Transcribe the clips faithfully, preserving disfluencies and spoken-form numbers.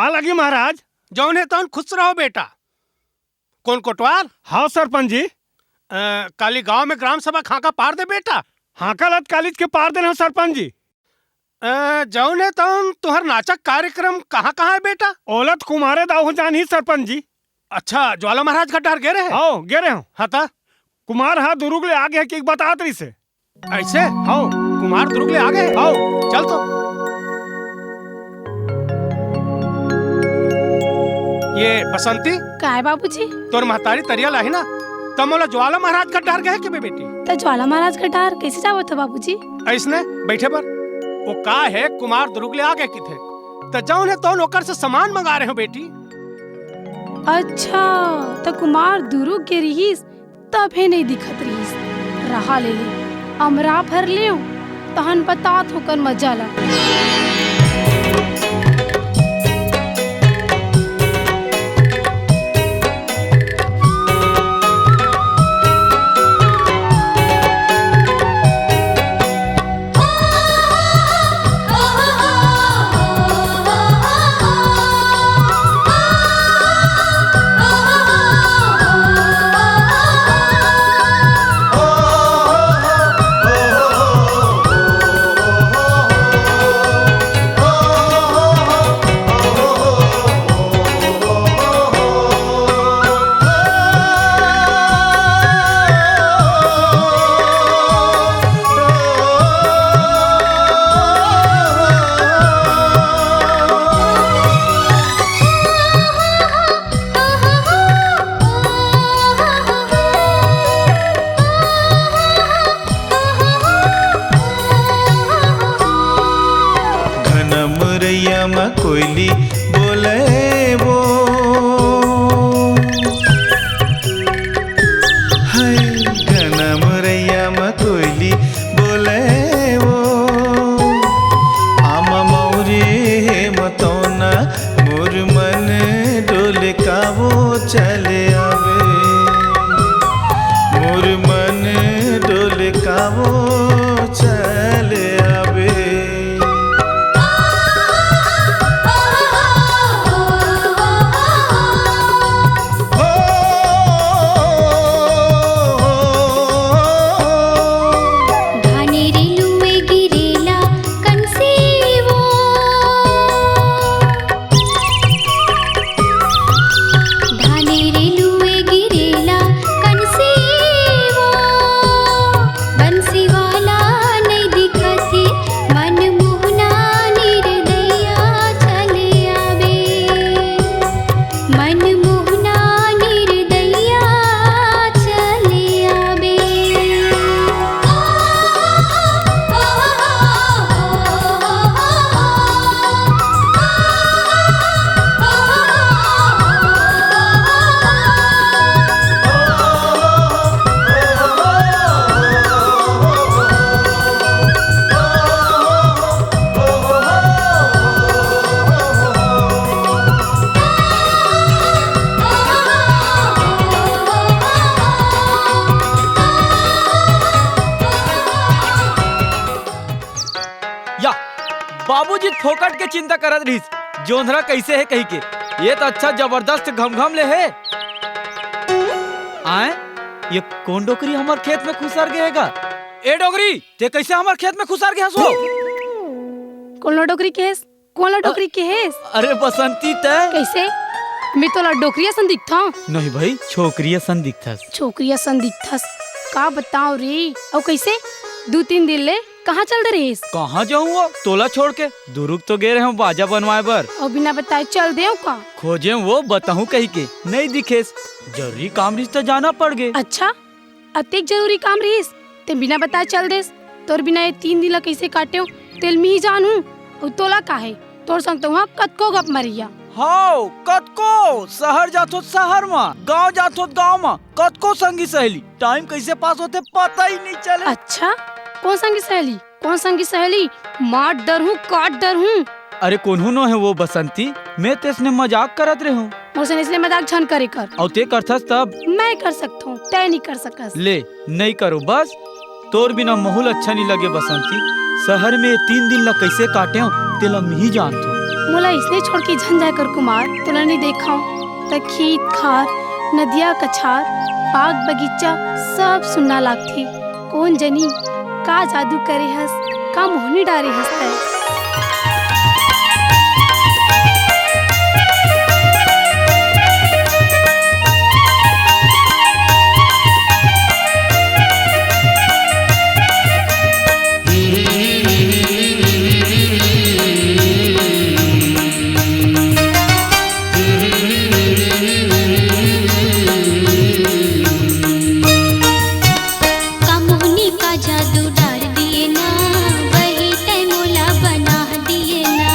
अलगी महाराज। जौन हे तौन खुश रहो बेटा। कोन कोटवार? हाँ सरपंच जी। अ, काली गांव में ग्राम सभा के हांका पार दे बेटा। हांका लत कालीच के पार दे रहे हो सरपंच जी। अ, जौन हे तौन तुहर नाचक कार्यक्रम कहाँ कहाँ हे बेटा? ओलत कुमारे दाऊ हो जानही सरपंच जी। अच्छा, ज्वाला महाराज घाट डहर गे रहे? हाँ, गे रहे हो। हाँ ता? कुमार हा दुरुग ले आगे हे कि बतात रहिस हे। ऐसे? हाँ। कुमार दुरुग ले आगे हे? हाँ। चल तो। ये बसंती? काय बाबूजी? तोर महतारी तरिया लाही ना, त मोला ज्वाला महाराज घाट डहर गे हे कि बे बेटी? त ज्वाला महाराज घाट डहर कैसे जावत हो बाबूजी? ऐसने बैठे बर। वो का हे, कुमार दुरुग ले आगे किथे, त जौन हे तौन ओकर से सामान मंगा रहे हो बेटी। अच्छा, त कुमार दुरुग गे रिहिस, तभे नइ दिखत रिहिस। रहा ले ले, अमरा भर लेव, तहन बतात हों ओकर मजा ला। घन मुरैया म कोयली बोले वो, हाय, घन मुरैया म कोयली बोले वो, आमा मौरी हे मतौना, मोर मन डोले कावो चले आवे, मोर मन डोले कावो चले आवे। धाने रे लुए गिरेला कंसीवो। धाने रे लुए गिरेला कंसीवो। बंसी वाला नइ दिखत हे, मन मोहना निरदैया चले आवे। मन मोहना निरदैया चले आवे। या, बाबूजी फोकट के चिंता करत रहिस, जोंधरा कैसे हे कही के। ये तो अच्छा जबरदस्त घमघम ले हे। आए, ये कोन डोकरी हमर खेत में खुसर गे हे गा? ए डोकरी, ते कैसे हमर खेत में खुसर गे हस वो? कोन ला डोकरी केहेस? कोन ला डोकरी केहेस? अरे बसंती ते। कैसे? मैं तोला डोकरी असन दिखथंव? नहीं भाई, छोकरी असन दिखथस। छोकरी असन दिखथस? का बतांव रे? अउ कैसे? दू तीन दिन ले कहाँ चल दे रहिस? कहाँ जाहूँ वो? तोला छोड़ के। दुरुग तो गे रहेंव बाजा बनवाए बर। अउ बिना बताए चल देंव का? खोजेंव वो, बताहूँ कही के, नइ दिखेस। जरूरी काम रिहिस त जाना पड़ गे। अच्छा, अतेक जरूरी काम रिहिस, ते बिना बताए चल देस। तोर बिना ये तीन दिन ला कइसे काटेंव, तेला मिही जानहूँ। अउ तोला का हे, तोर संग तो उहाँ कतको गप मरिया। हव, कतको। सहर जाथों त सहर म, गाँव जाथों त गाँव म, कतको संगी सहेली। टाइम कइसे पास होथे, पता ही नइ चले। अच्छा, कोन संगी सहेली? कोन संगी सहेली? मार डरहूँ, काट डरहूँ। अरे कोन्हू नो हे वो बसंती, मैं तेसने मजाक करत रहेंव। मोर से अइसने मजाक झन करे कर। अउ ते करथस तब? मैं कर सकथों, तैं नइ कर सकस। ले, नइ करों बस। तोर बिना महूँ ल अच्छा नइ लगे बसंती। सहर में ये तीन दिन ला कइसे काटेंव, तेला मिही जानथों। मोला इसने छोड़ के झन जाए कर कुमार, तोला नइ देखंव त खेत खार, नदिया कछार, बाग बगीचा सब सुन्ना लागथे। कोन जनी का जादू करे हस, का मोहनी डारे हस तैं। का मोहनी का जादू डार दिए ना, बही तैं मोला बना दिए ना।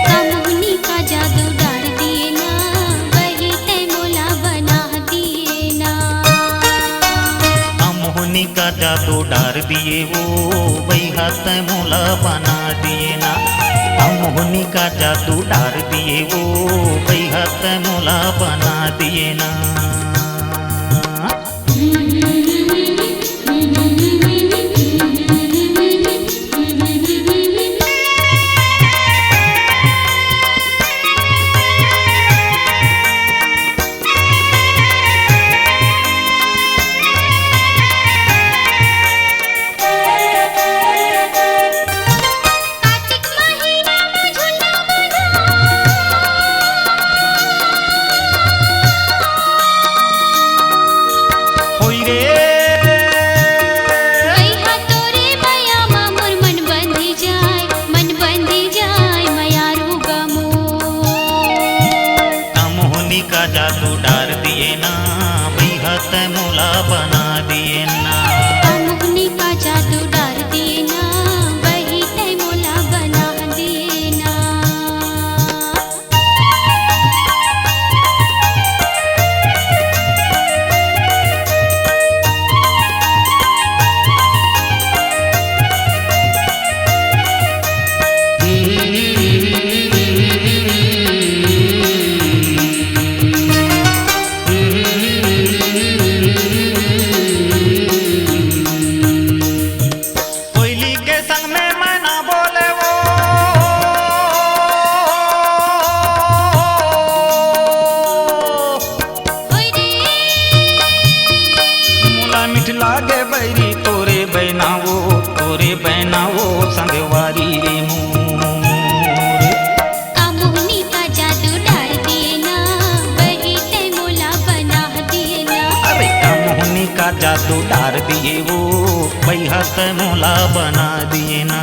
का मोहनी का जादू डार दिए ना, बही तैं मोला बना दिए ना। का मोहनी का जादू डार दिए वो, बही तैं मोला बना दिए ना। का मोहनी का जादू डार दिए वो, बही तैं मोला बना दिए ना। होई रे। कइहा तोरे बया मा मोर मन बंधी जाय, मन बंधी जाय, मयारू गमो। का मोहनी का जादू डार दिए ना, बही तैं मोला बना दिए ना। का मोहनी का जादू डार दिए ना, बही तैं मोला बना दिए ना। कोयली के संग में मैना बोले वो। मोला मीठ लागे बैरी तोरे बैना वो, तोरे बैना वो संगवारी रे मोर। का मोहनी का जादू डार दिए ना, बही तैं मोला बना दिए ना। अरे का मोहनी का जादू डार दिए वो, बही तैं मोला बना दिए ना।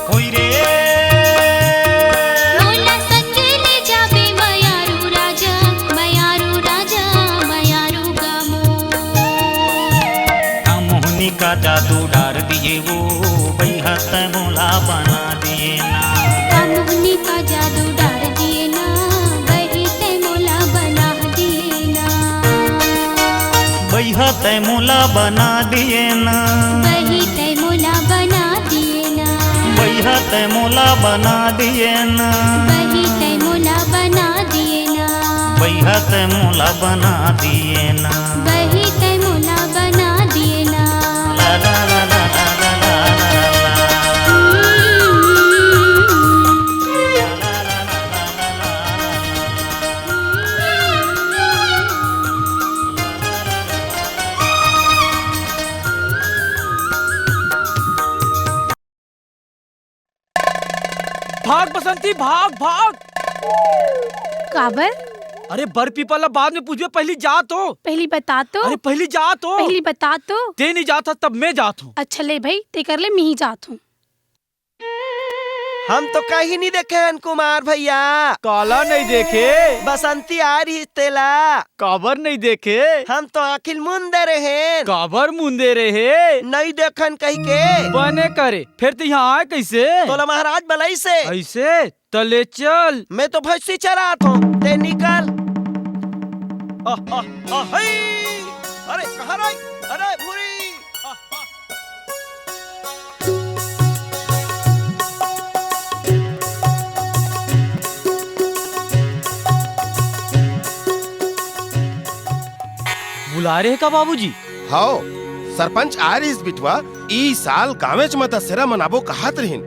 होई रे। मोला संग ले जाबे मयारू राजा, मयारू राजा, मयारू गमो। का मोहनी का जादू डार दिए वो, बही तैं मोला बना दिए ना। का मोहनी का जादू डार दिए ना, बही तैं मोला बना दिए ना। बही तैं मोला बना दिए ना। बही तैं मोला बना दिए ना। बही तैं मोला बना दिए ना। बही तैं मोला बना दिए ना। बही तैं मोला बना दिए ना। बही तैं मोला बना दिए ना। ला ला ला ला ला ला ला ला। भाग बसंती, भाग, भाग। काबर? अरे, बर पीपल ला बाद में पूछबे, पहिली जा तो। पहिली बता तो। अरे, पहिली जा तो। पहिली बता तो। तें नइ जात हस, तब मैं जात हूँ। अच्छा ले भई, तेकर ले मिही जात हूँ। हम तो कहीं नहीं देखे हन कुमार भैया। काला नहीं देखे? बसंती आ रही तेला। काबर नहीं देखे? हम तो आँखिल मुंदे रहेन। काबर मुंदे रहे? नहीं देखन कही के। बने करे, फिर तो यहाँ आए कैसे? तोला महाराज बलई से। ऐसे? त ले चल। मैं तो भैंसी चरात हूँ, ते निकल। आ, आ, आ, हई! अरे, कहाँ रही? अरे, भूरी! आ, आ। बुला रहे का बाबूजी? हाओ, सरपंच आ रहिस बिटवा, ई साल गाँवेच म दसेरा मनाबो कहत रहिन।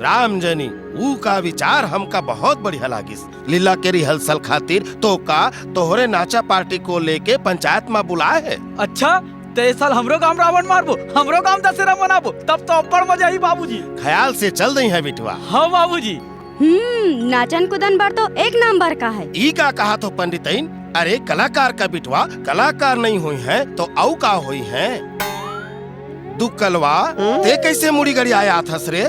राम जनी, ऊ का विचार हमका बहुत बढ़िया लागिस। लीला के रिहर्सल खातिर तोका तोहरे नाचा पार्टी को लेके पंचायत म बुलाए हे। अच्छा, त ए साल हमरो गांव रावण मारबो, हमरो गांव दसेरा मनाबो, तब तो अब्बड़ मजा आही बाबूजी। ख्याल से चल दई है बिटवा। हाँ बाबूजी। हम्म, नाचन कूदन बर तो एक नंबर का है। ई का कहा थो पंडितइन? अरे कलाकार का बिटवा, कलाकार नहीं होई है तो अउ का होई है? दुकलवा, हम्म? ते कैसे मुड़ी गड़ियाए आथस रे?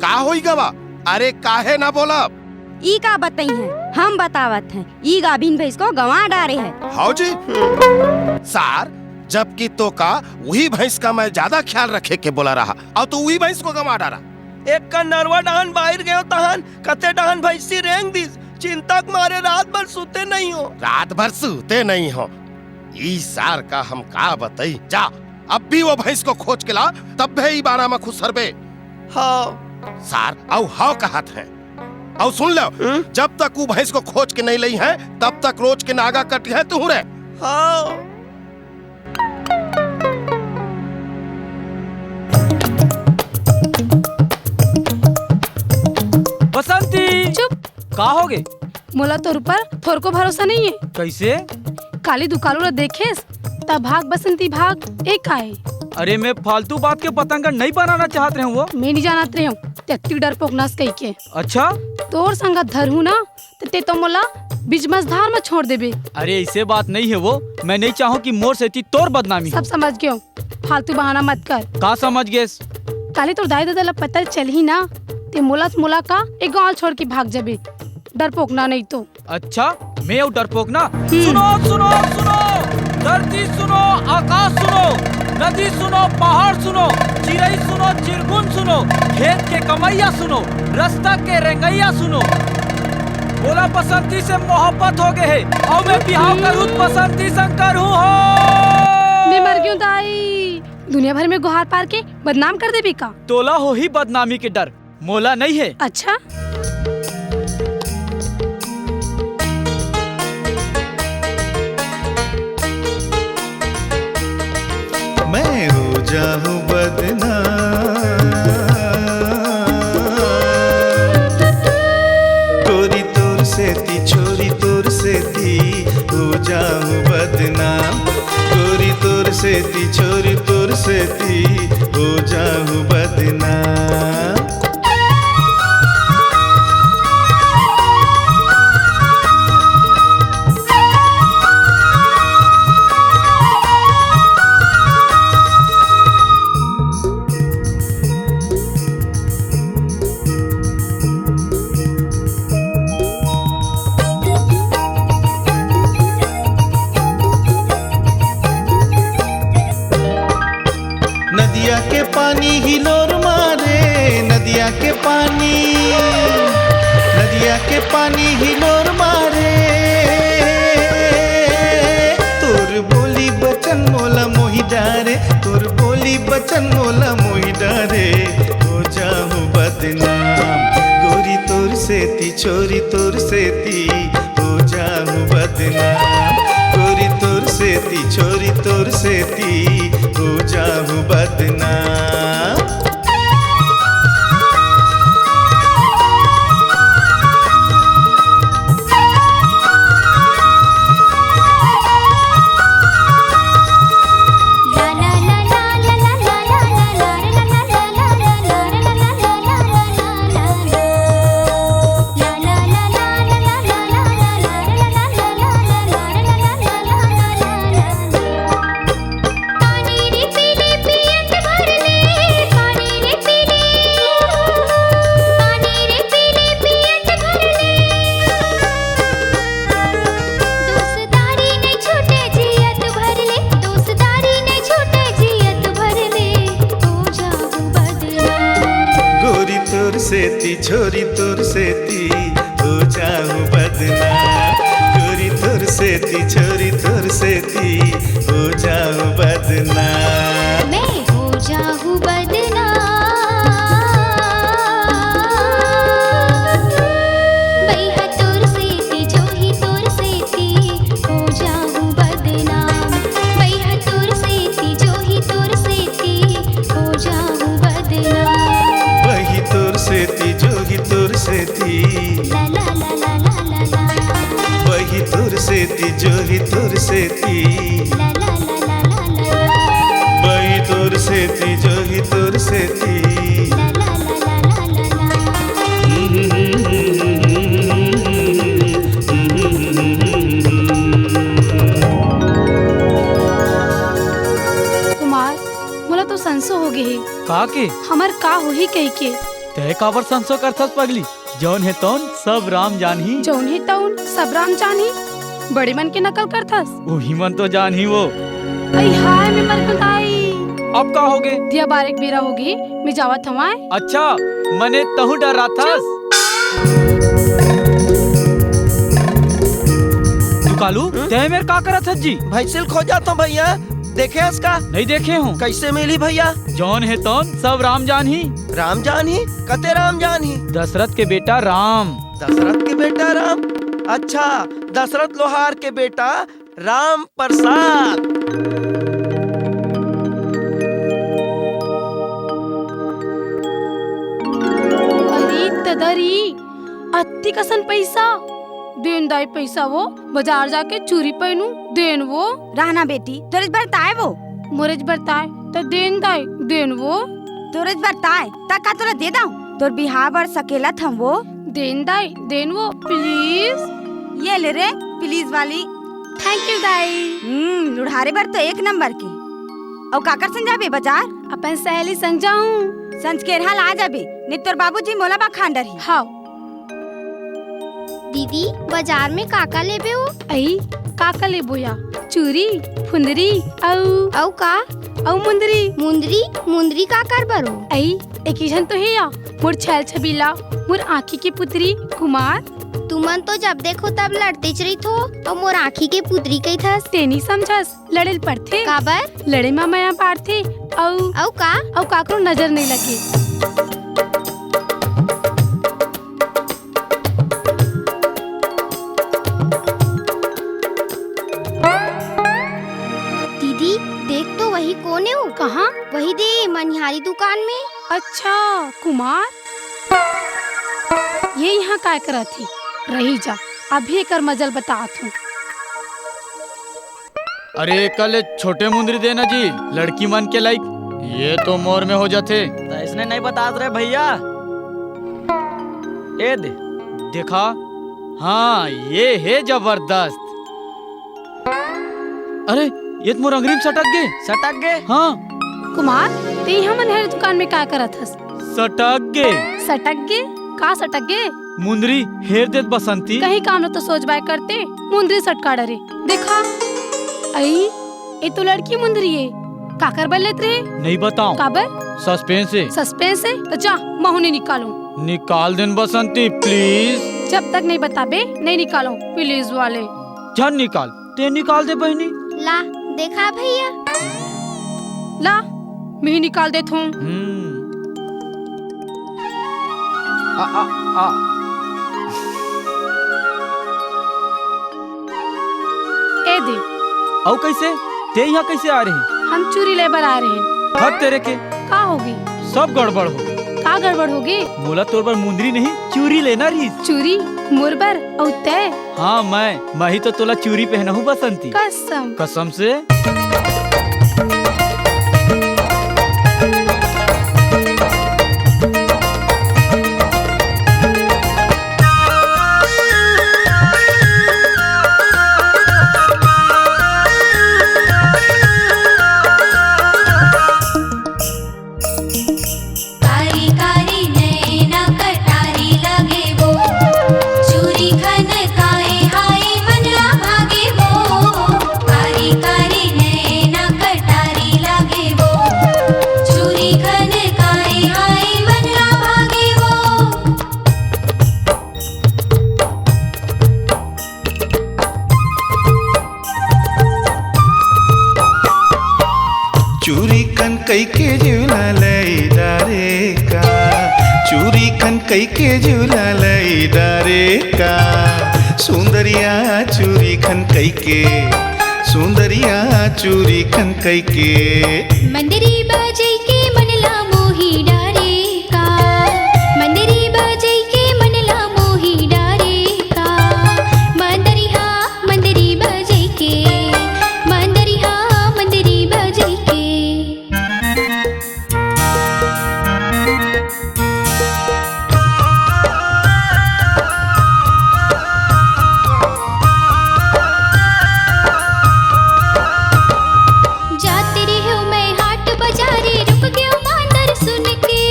का होई गवा? अरे काहे ना बोलब? ई का बतई है, हम बतावत हैं। ई गाभिन भैंस को गंवा डारे है। हाओ जी। सार, जबकि तोका वही भैंस का मैं ज्यादा ख्याल रखे के बोला रहा, अउ तू वही भैंस को गंवा डारा। एक का नरवा डहन बाहिर गयो तहन कते डहन भैंसी रेंग दिस। चिंता के मारे रात भर सूते नहीं हो। रात भर सूते नहीं हो। ई सार का हम का बतई। जा, अब भी वो भैंस को खोज के ला, तब भी ई बाना में खुसरबे। हाँ। सार, अउ हाँ कहत है। अउ सुन लो, हम्म? जब तक वो भैंस को खोज के नहीं लई है, तब तक रोज के नागा कटी है तू रे। हाँ। बसंती! चुप! का होगे? मोला तोर ऊपर थोरको भरोसा नहीं है। कैसे? काली दुकालू ला देखेस, त भाग बसंती भाग, ए काहे? अरे, मैं फालतू बात के बतंगड़ नहीं बनाना चाहत रहे हूँ वो। मैं नहीं जानत रहे हूँ, ते अतकी डरपोक नस कही के। अच्छा? तोर संगत धरहूँ ना, त ते तो मोला बिजमस धार म छोड़ देबे। अरे, ऐसे बात नहीं है वो, मैं नहीं चाहूँ कि मोर सेती तोर बदनामी हो। सब समझ गयो, फालतू बहाना मत कर। का समझ गेस? काली तोर दाई ददा ला पता चलही ना, ते मोला, मोला का एक गाँव छोड़ के भाग जाबे, डरपोक ना नहीं तो। अच्छा, मैं अउ डरपोक ना? हम्म। सुनो, सुनो, सुनो, धरती सुनो, आकाश सुनो, नदी सुनो, पहाड़ सुनो, चिरई सुनो, चिरगुन सुनो, खेत के कमैया सुनो, रस्ता के रेंगैया सुनो। मोला बसंती से मोहब्बत हो गए है, अउ मैं बिहाव करहूँ त बसंती संग करहूँ हो। मैं मर गयूं दाई, दुनिया भर में गुहार पार के बदनाम कर देबे का? तोला होही बदनामी के डर, मोला नहीं है। अच्छा? मैं हो जाहूँ बदनाम। गोरी तोर सेती, छोरी तोर सेती, हो जाहूँ बदनाम। गोरी तोर सेती, छोरी तोर सेती, हो जाहूँ बदनाम। नदिया के पानी हिलोर मारे, नदिया के पानी, नदिया के पानी हिलोर मारे। तोर बोली बचन मोला मोहि डारे, तोर बोली बचन मोला मोहि डारे। हो जाहूँ बदनाम गोरी तोर सेती, छोरी तोर सेती, हो जाहूँ बदनाम। गोरी तोर सेती, छोरी तोर सेती, हो जाहूँ बदनाम। तोर सेती छोरी तोर सेती हो जाहूं बदनाम। गोरी तोर सेती छोरी तोर सेती हो जाहूं बदनाम। मैं हो जाहूं बदनाम। बइहा तोर सेती जोही तोर सेती हो जाहूं बदनाम। बइहा तोर सेती जोही तोर सेती हो जाहूं बदनाम। बही तोर सेती जोही तोर सेती। ला ला ला ला ला ला ला। बही तोर सेती जोही तोर सेती। ला ला ला ला ला ला ला। बही तोर सेती जोही तोर सेती। ला ला ला ला ला ला ला। कुमार, मोला तो संसो हो गे हे। का के? हमर का होही कहिके। तैं काबर संसो करथस पगली? जौन हे तौन सब राम जानही। जौन हे तौन सब राम जानही। बड़े मन के नकल करथस। उही मन तो जानही वो। अई हाय, मैं मर गंव दाई। अब का होगे? दिया बारे के बेरा होगे, मैं जावत हवं। अच्छा, मने तहूं डर्राथस। चुप। कालू, हम्म? तैं मेर का करत हस जी? भैंसिल खोजत हंव भैया, देखे हस का? नहीं देखे हंव। कइसे मिलही भैया? जौन हे तौन सब राम जानही। राम जानही? कते राम जानही? दशरथ के बेटा राम। दशरथ के बेटा राम? अच्छा, दशरथ लोहार के बेटा राम प्रसाद। अरे ददा री, अत्ती कसन पइसा। देन दाई पइसा वो, बजार जाके चूरी पहिनूं, देन वो। रहा ना बेटी, तोरेच बर ताय वो। मोरेच बर ताय, त देन दाई, देन वो। तोरेच बर ताय, त का तोला दे दंव? तोर बिहाव बर सकेलत हंव वो। देन दाई, देन वो, please। ये ले रे, please वाली। Thank you दाई। हम्म, लुढ़ारे बर तो एक नंबर के। अउ काकर संग जाबे बजार? अपन सहेली संग जाहूं। संझकेरहा ला जाबे, नहीं तोर बाबूजी मोला बखान डरही। हाव। दीदी, बजार में का-का लेबे ओ? अई, का-का लेबो या? चूरी, फुंदरी, अउ अउ का? अउ मुंदरी। मुंदरी? मुंदरी काकर बर ओ? अई, एकी झन तो हे या, मोर छैल छबीला, मोर आँखी के पुतरी, कुमार। तुमन तो जब देखो तब लड़तेच रहिथो, अउ मोर आँखी के पुतरी कहिथस। तें नइ समझस, लड़े ल पड़थे। काबर? लड़े म मया बाढ़थे, अउ अउ का? अउ काकरो नजर नइ लगे। दीदी, देख तो वही कोन ए ओ? कहाँ? वही दे, मनिहारी दुकान में। अच्छा, कुमार? ये इहाँ काय करत हे? रही जा, अभी एकर मजा ल बतात हूँ। अरे, एकर ले छोटे मुंदरी देना जी, लड़की मन के लाइक। ये तो मोर में हो जाथे। त अइसने नइ बतात रे भैया। ए दे। देखा, हाँ, ये हे जबरदस्त। अरे, ये तो मोर अंगरी में सटक गे। सटक गे? हाँ। कुमार, तें इहाँ मनिहारी दुकान में का करत हस? सटक गे। सटक गे? का सटक गे? मुंदरी हेर देत बसंती। कहीं काम ल तो सोच बाय करते, मुंदरी सटका डरे। देखा, अई, ए तो लड़की मुंदरी ए। काकर बर लेत रहे? नइ बतांव। काबर? Suspense ए। Suspense ए? त जा, महूँ नइ निकालंव। निकाल देन बसंती, please। जब तक नइ बताबे, नइ निकालंव, please वाले। झन निकाल, तें निकाल दे बहिनी। ला, देखा भैया। ला, मेंही निकाल देथंव। हम्म। आ, आ, आ। ए दे। अउ कइसे? तें इहाँ कइसे आ रहे? हम चूरी ले बर आ रहे। हद तेरे के। का होगे? सब गड़बड़ होगे। का गड़बड़ होगे? मोला तोर बर मुंदरी नहीं, चूरी लेना रहिस। चूरी? मोर बर? अउ तें? हाँ, मैं, मैं ही तो तोला चूरी पहनाहूँ बसंती। कसम। कसम से। कारी कारी नैना कटारी लगे वो, चूरी खनकाए हाय मन ला भागे वो। कारी कारी नैना खन कइके जुला लई डारे का, सुंदरिया चूरी खन कइके, सुंदरिया चूरी खन कइके। मंदरी बजई के मन ला मोही डारे का, मंदरी बजई के मन ला मोही डारे का, मंदरिहा मंदरी बजई के, मंदरिहा मंदरी बजई के। जात रेहेंव मैं हाट बजारे, रुक गेंव मांदर सुन के।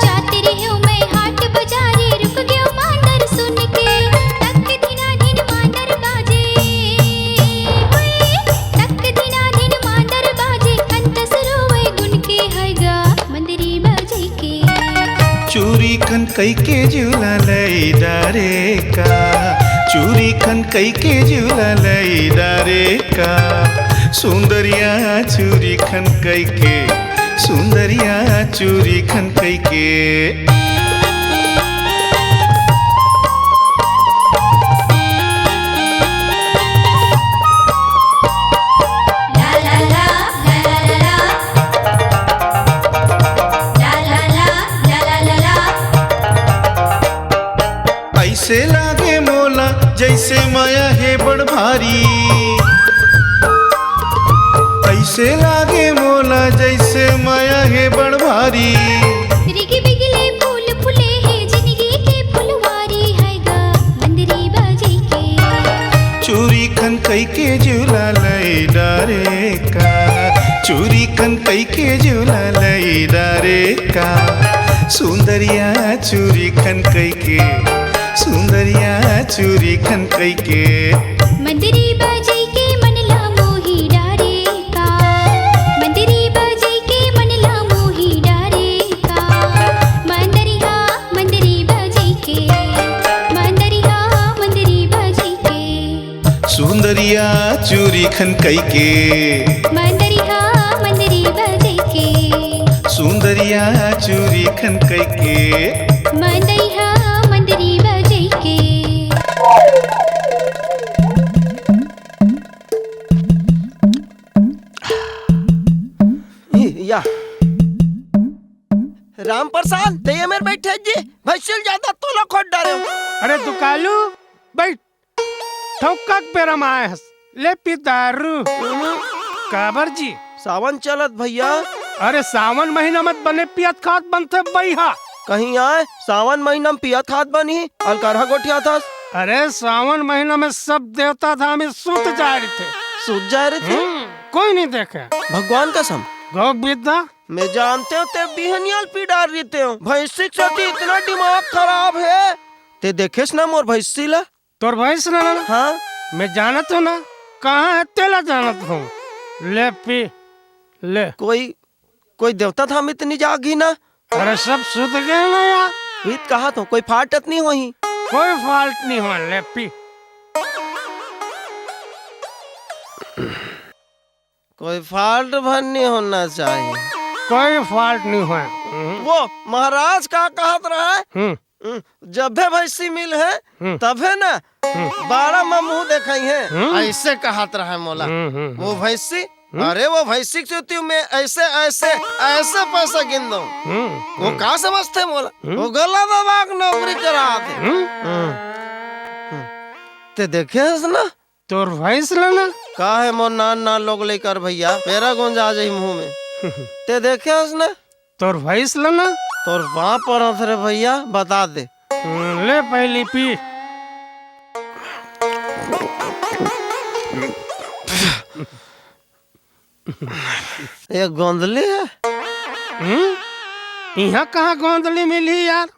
जात रेहेंव मैं हाट बजारे, रुक गेंव मांदर सुन के। टक धिना धिन मांदर बाजे, हुई, टक धिना धिन मांदर बाजे, अंतस रोवय गुन के, हय गा मंदरी बजई के। चूरी खन कइके जुला लई डारे का, चूरी खन कइके जुला लई डारे का, सुंदरिया चूरी खन कइके, सुंदरिया चूरी खन कइके। अइसे लागे मोला जइसे मया हे बड़ भारी, अइसे लागे मोला जइसे मया हे बड़ भारी। रिग बिगले फूल फुले हे, जिनगी के फुलवारी हय गा मंदरी बजई के। चूरी खन कइके जुला लई डारे का, चूरी खन कइके जुला लई डारे का, सुंदरिया चूरी खन कइके, सुंदरिया चूरी खन कइके। मंदरी बजई के मन ला मोही डारे का, मंदरी बजई के मन ला मोही डारे का, मंदरिहा मंदरी बजई के, मंदरिहा मंदरी बजई के। सुंदरिया चूरी खन कइके। मंदरिहा मंदरी बजई के। सुंदरिया चूरी खन कइके। मंदरिहा मंदरी बजई के। या। राम प्रसाद, ते ये मेर बैठे जी, भैंसिल ज्यादा तोला खोट डारे। अरे दुकालू, बैठ। ठोका के बेरा म आए हस, ले पी दारू। काबर जी? सावन चलत भैया। अरे सावन महीना म बने पियत खात बनथे बइहा। कहीं आए, सावन महीना म पियत खात बनही, अलकरहा गोठियाथस। अरे सावन महीना म सब देवता धामी सूत जाए रहिथे। सूत जाए रहिथे? हम्म, कोई नहीं देखे। भगवान कसम। गौ बिद्दा। मैं जानते हूँ ते बिहनिया ल पी डार रहितेव। भैंसी के सेती इतना दिमाग खराब हे। ते देखेस ना मोर भैंसी ला? तोर भैंस ला ना? हाँ। मैं जानत हूँ ना, कहाँ हे तेला जानत हूँ। ले पी, ले। कोई, कोई देवता धामी त नहीं जागी ना? अरे सब सुत गए ना यार। वही त कहा तो, कोई फाटत नहीं होही। कोई फाल्ट नहीं हो, ले पी। कोई फाल्ट भर नहीं होना चाहिए। कोई फाल्ट नहीं होए। हम्म। वो महाराज का कहत रहा है? हम्म। हम्म, जब भी भैंसी मिल है, हम्म। तभे ना हम्म। बारह में मुंह देखाई है। हम्म। ऐसे कहत रहा है मोला। हम्म, हम्म, वो हम्म। भैंसी, हम्म। अरे वो भैंसी के सेती में ऐसे, ऐसे, ऐसे पैसा गिन दूं। हम्म, वो हम्म। का समझते मोला? हम्म। वो गला दबा के नौकरी करा दे। हम्म। हम्म। हम्म। ते देखे हस ना? तोर भैंस ल ना? का है मोर नान नान लोग लेकर भैया, पेरा गोंजा आ जाही मुंह में। ते देखे हस ना? तोर भैंस ल ना? तोर बाप पर हंस रे भैया, बता दे। हम्म, ले पहली पी। ये गोंदली है? हम्म? यहाँ कहाँ गोंदली मिली यार?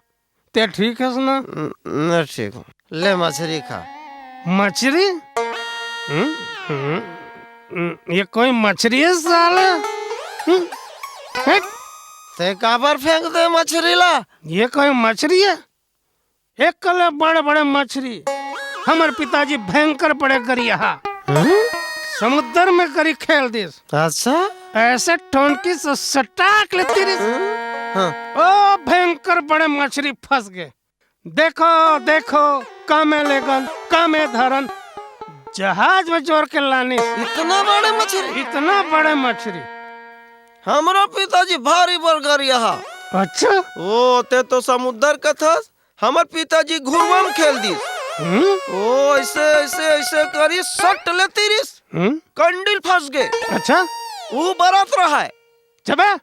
ते ठीक हस ना? न, न ठीक हूँ। ले मछरी खा। मछरी? हम्म, हम्म, हम्म, ये कोई मछरी है साले? हम्म, हट। ते काबर फेंक दे मछरी ला? ये कोई मछरी है? एक कले बड़े बड़े मछरी। हमर पिताजी भयंकर बड़े गरियाहा। हम्म? समुद्र में करी खेल दिस। अच्छा? ऐसे ठोनकी से सटाक ले तिरिस। हाँ। ओ भयंकर बड़े मछरी फंस गे। देखो, देखो, कामे लेगन, कामे धरन, जहाज में जोर के लानिस। इतना बड़े मछरी? इतना बड़े मछरी। हमरो पिताजी भारी बरगरिया हा। अच्छा? ओ, ते तो समुद्र कथस, हमर पिताजी घुरवा में खेल दिस। हम्म? ओ, ऐसे, ऐसे, ऐसे करी सट ले तिरिस। हम्म? कंडिल फंस गे। अच्छा? ऊ बरत रहा है। चबे,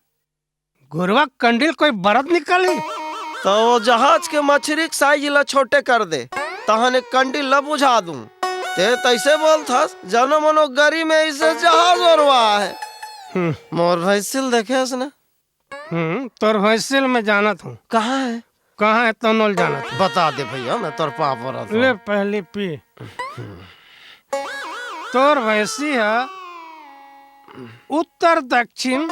घुरवा कंडिल कोई बरत निकली? तो वो जहाज के मछरी के साइज ला छोटे कर दे, तहन एक कंडिल ला बुझा दूं। ते तैसे बोलथस, जनो मनो गरी में इसे जहाज ओरवा है। हम्म। मोर भैंसिल देखेस ना? हम्म, तोर भैंसिल मैं जानत हूँ। कहाँ है? कहाँ है तनोल जानत हूँ। बता दे भैया, मैं तोर पाँव परत हूँ। ले पहली पी। तोर भैंसी है उत्तर दक्षिण,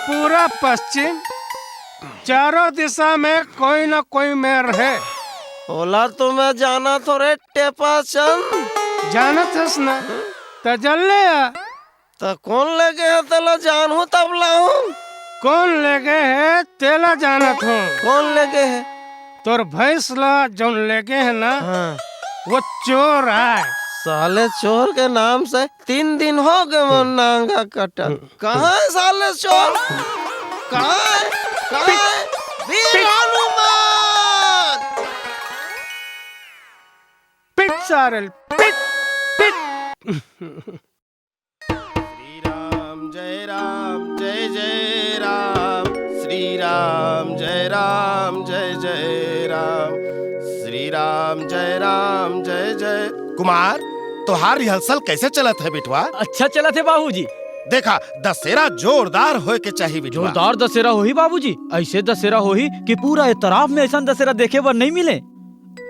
पूरा पश्चिम, चारों दिशा में कोई ना कोई मेर है। ओला तो मैं जानत हों रे टेपा चंद। जानत हस ना, त जल ले आ। त कोन लेगे हे तेला जानहूं तब लाहूं। कोन लेगे हे तेला जानत हों। कोन लेगे हे? तोर भैंस ला जौन लेगे हे ना, हाँ। वो चोर आय। साले चोर के नाम से तीन दिन हो गे मोर नांगा कटत। हम्म। कहाँ है साले चोर? कहाँ है? कहाँ है? वीर हनुमान! पिट सारे, पिट, पिट। श्री राम जय राम जय जय राम, श्री राम जय राम जय जय राम, श्री राम जय राम जय जय। कुमार, तोहार रिहर्सल कैसे चलत है बिटवा? अच्छा चलत है बाबूजी। देखा, दशहरा जोरदार होए के चाही बिटवा। जोरदार दशहरा होही बाबूजी, ऐसे दशहरा होही कि पूरा ए तराफ में ऐसन दशहरा देखे बर नहीं मिले।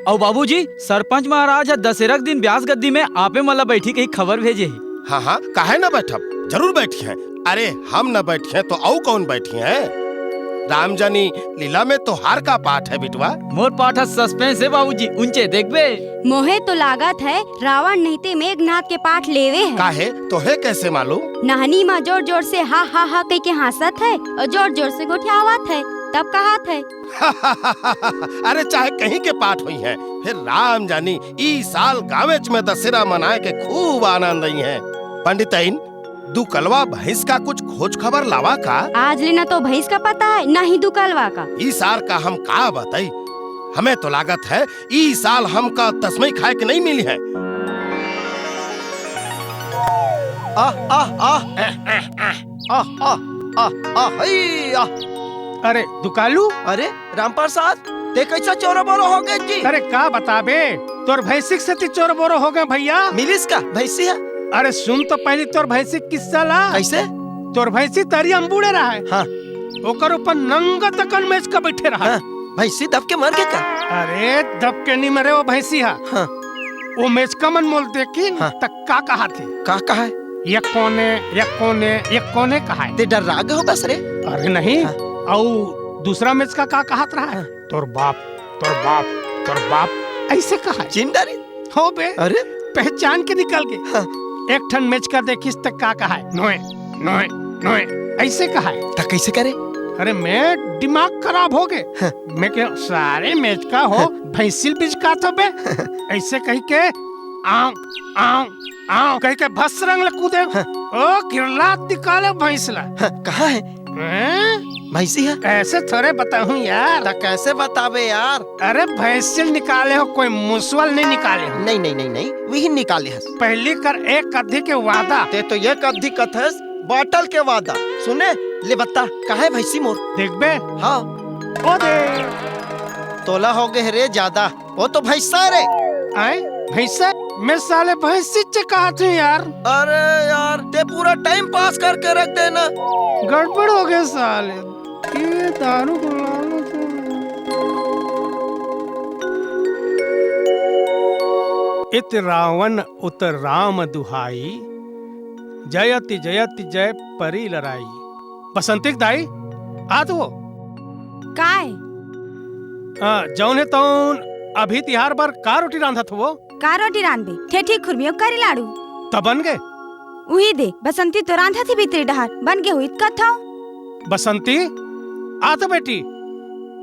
अउ बाबूजी, सरपंच महाराज ह दशहरा के दिन ब्यास गद्दी में आपे मन ला बैठी कही खबर भेजे हे। हाँ, हाँ, काहे न बैठब? जरूर बैठी हैं। अरे, हम न बैठी हैं तो अउ कौन बैठी हैं? राम जानी लीला में तोहार का पाठ है बिटवा? मोर पाठ ह सस्पेंस हे बाबूजी, उंचे देखबे। मोहे तो लागत है रावण नहीं ते मेघनाथ के पाठ लेवे है। काहे? तोहे कैसे मालूम? नहनी मा जोर जोर से हा हा हा कह के हाँसत है अउ जोर जोर से गोठियावत है, तब कहत है। अरे चाहे कहीं के पाठ होई हैं, फेर राम जानी ई साल गाँवेच में दशहरा मनाए के खूब आनंद अइहैं। पंडितइन, दुकलवा भैंस का कुछ खोज खबर लावा का? आज ले ना तो भैंस का पता है, ना ही दुकलवा का। ई साल का हम का बताई, हमें तो लागत है ई साल हमका तस्मई खाए के नहीं मिली है। आह, आह, आह। आह, आह, आह, आह, हई, आह। अरे, दुकालू? अरे, रामप्रसाद, ते कैसा चोरो बोरो हो गए जी? अरे, का बताबे, तोर भैंसी के सेती चोरो बोरो हो गए भैया। मिलिस का भैंसी है? अरे, सुन तो पहली तोर भैंसी के किस्सा ला। कैसे? तोर भैंसी तरिया में बूड़े रहा है। हाँ। ओकर ऊपर नंगत अकन मेचका बैठे रहा। हाँ, भैंसी दब के मर गे का? अरे, दब के नहीं मरे वो भैंसी हा। हाँ। वो मेचका मन मोल देखिन, हाँ। त का कहा थे? का कहा है? ये कोने, ये कोने, ये कोने कहा है? ते डर्रा गे होबस रे। अरे नहीं। हाँ। अउ दूसरा मेचका का कहत रहा है? हाँ। तोर बाप, तोर बाप, तोर बाप, ऐसे कहा है। चिन डरी। हो बे। अरे। पहचान के निकल गे। हाँ। एक ठन मेचका देखिस त का कहा है? नोए, नोए, नोए, ऐसे कहा है। त कैसे करे? अरे मैं दिमाग खराब हो गए। हाँ। मैं कहे, "सारे मेचका हो, हाँ। भैंसिल बीज का तो बे?" ऐसे कही के, "आव, आव, आव," कही के भस रंग ले कूदे। हाँ। ओ, गिरलात निकाले भैंस ला। हाँ, कहाँ है? हैं? भैंसी है? ऐसे थोड़े बताहूँ यार। त कैसे बताबे यार? अरे भैंसिल निकाले हो, कोई मुसवल नहीं निकाले हो। नहीं, नहीं, नहीं, नहीं, वही निकाले हस। पहली कर एक अद्धी के वादा। ते तो एक अद्धी कथस, बाटल के वादा। सुने, ले बता, काहे भैंसी मोर? देखबे? हाँ। ओ दे। तोला हो गए रे ज्यादा, वो तो भैंसा रे। आए? भैंसा? मैं साले भैंसी चे कहा थी यार। अरे यार, ते पूरा टाइम पास करके रख देना। गड़बड़ हो गए साले। ये दारू को लालच है। इत रावण उत राम दुहाई, जयति जयति जय परी लड़ाई। बसंतिक दाई, आ तो। काय? आ, जौन है तौन अभी तिहार बर का रोटी रांधत हो? का रोटी रांधबे? ठेठी खुरमी अउ करी लाड़ू। त बन गे। उही दे, बसंती तो रांधत हे भीतरी डहार, बन गे होही त कथंव। बसंती, आ तो बेटी।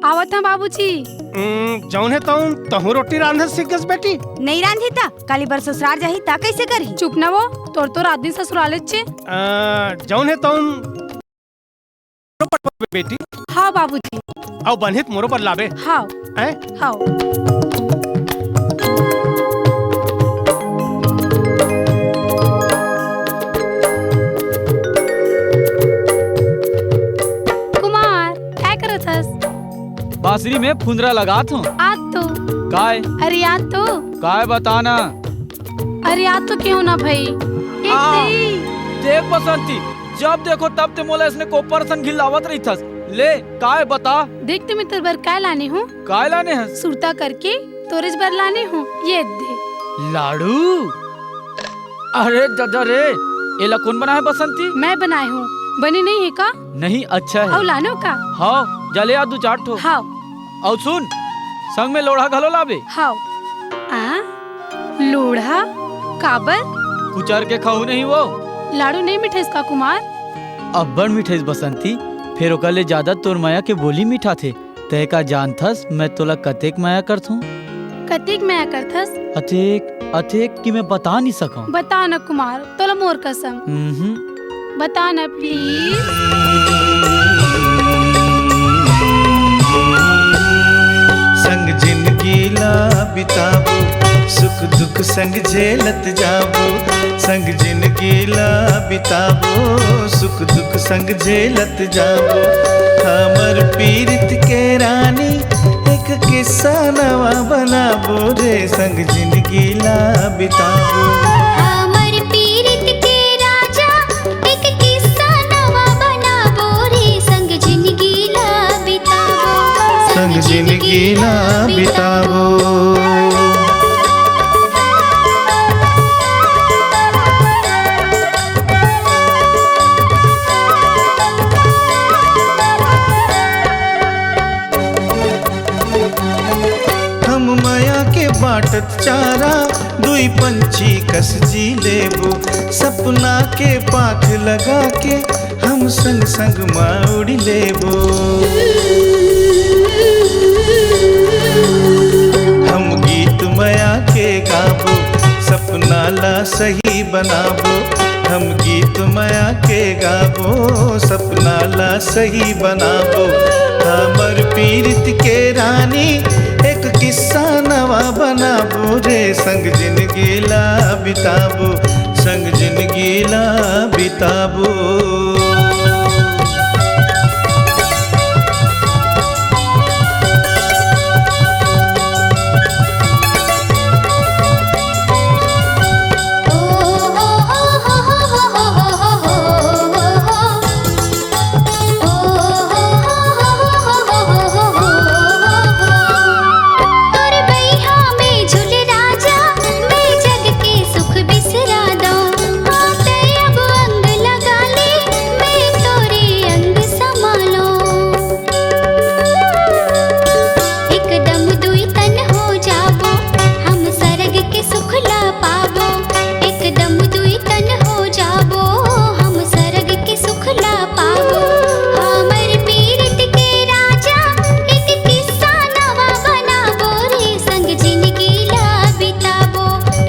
आवत हंव बाबूजी। उम, जउन हे तउन तहूं रोटी रांधे सीख गेस बेटी? नइ रांधही त, काली बर ससुरार जाही त कइसे करही? चुप न वो, तोर तो रात दिन ससुरालेच हे। अ, जउन हे तउन बेटी। हव बाबूजी। अउ बनही त मोरो बर लाबे। हव। हैं? हव। कुमार, काय करत हस? बांसुरी में फुंदरा लगात हंव। आ तो। काय? अरे आ तो। काय बता ना? अरे आ तो केहेंव ना भई। ए आ, तेरी। देख बसंती, जब देखो तब ते मोला अइसने कोपर सन घिल्लावत रहिथस। ले, काय बता? देख ते मैं तोर बर काय लाने हंव। काय लाने हस? सुरता करके तोरेच बर लाने हंव। ये दे। लाड़ू? अरे ददा रे, एला कोन बनाय हे बसंती? मैं बनाय हंव। बने नइ हे का? नहीं, अच्छा हे। अउ लानों का? हव, जा ले आ दू चार ठो। हव। अउ सुन, संग में लोढ़ा घलो लाबे। हव। आ? लोढ़ा? काबर? कुचर के खाहूं नहीं वो। लाड़ू नइ मिठाइस का कुमार? अब्बड़ मिठाइस बसंती, फेर ओकर ले जादा तोर मया के बोली मिठाथे। तैं का जानथस, मैं तोला कतेक मया करथंव? कतेक मया करथस? अतेक, अतेक कि मैं बता नइ सकंव। बता न कुमार, तोला मोर कसम। उहुं। बता न please। संग जिनगी ला बिताबो, सुख दुख संग झेलत जाबो। संग जिनगी ला बिताबो, सुख दुख संग झेलत जाबो। हमर पीरित के रानी एक किस्सा नवा बनाबो रे, संग जिनगी ला बिताबो। हमर पीरित के राजा एक किस्सा नवा बनाबो रे, संग जिनगी ला बिताबो। संग जिनगी ला बिताबो। हम मया के बांटत चारा, दुई पंछी कस जी लेबो। सपना के पांख लगा के हम संग संग मा उड़ी लेबो। हम गीत मया के गाबो, सपना ला सही बनाबो। हम गीत मया के गाबो, सपना ला सही बनाबो। हमर पीरित के रानी एक किस्सा नवा बनाबो रे, संग जिनगी ला बिताबो, संग जिनगी ला बिताबो। तोर बइहा में झूल राजा, मैं जग के सुख बिसरा दंव। हाँ, तैं अब अंग लगा ले, मैं तोरे अंग समा लंव। एकदम दुई तन हो जाबो, हम सरग के सुख ला पाबो। एकदम दुई तन हो जाबो, हम सरग के सुख ला पाबो। हमर पीरित के राजा एक किस्सा नवा बनाबो रे, संग जिनगी ला बिताबो,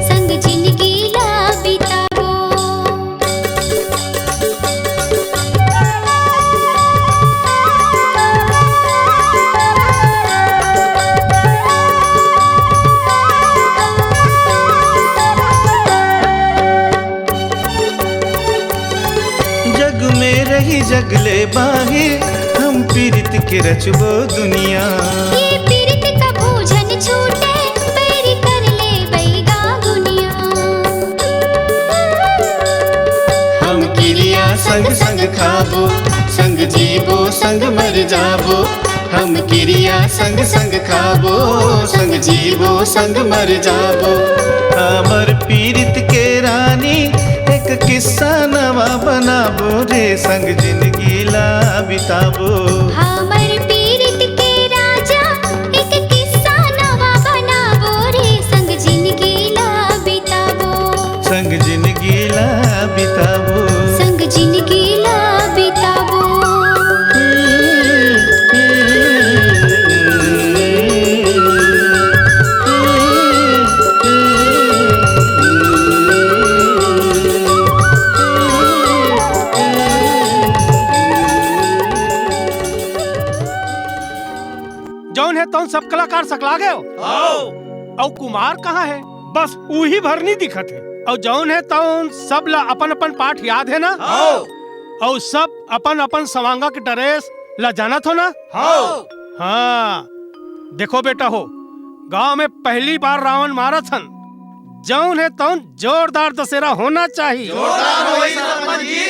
संग जिनगी ला बिताबो। जग में रही जग ले बाहिर, हम पीरित के रचबो दुनिया। ये पीरित कभू झन छूटे, बैरी कर लेबे गा दुनिया। हम किरिया संग संग खाबो, संग जीबो, संग मर जाबो। हम किरिया संग संग खाबो, संग जीबो, संग मर जाबो। हमर पीरित के रानी एक किस्सा नवा बनाबो रे, संग जिनगी ला बिताबो। हमर पीरित के राजा एक किस्सा नवा बनाबो रे, संग जिनगी ला बिताबो। संग जिनगी ला बिताबो। तउन सब कलाकार सकला गे हो? हव। अउ कुमार कहाँ हे? बस उही भर नी दिखत हे। अउ जउन हे तउन सब ला अपन-अपन पाठ याद हे ना? हव। अउ सब अपन-अपन सवांगा के ड्रेस ला जानत हो ना? हव। हाँ, देखो बेटा हो, गांव में पहली बार रावण मारत हन, जउन हे तउन जोरदार दसेरा होना चाही। जोरदार होई सरपंच जी।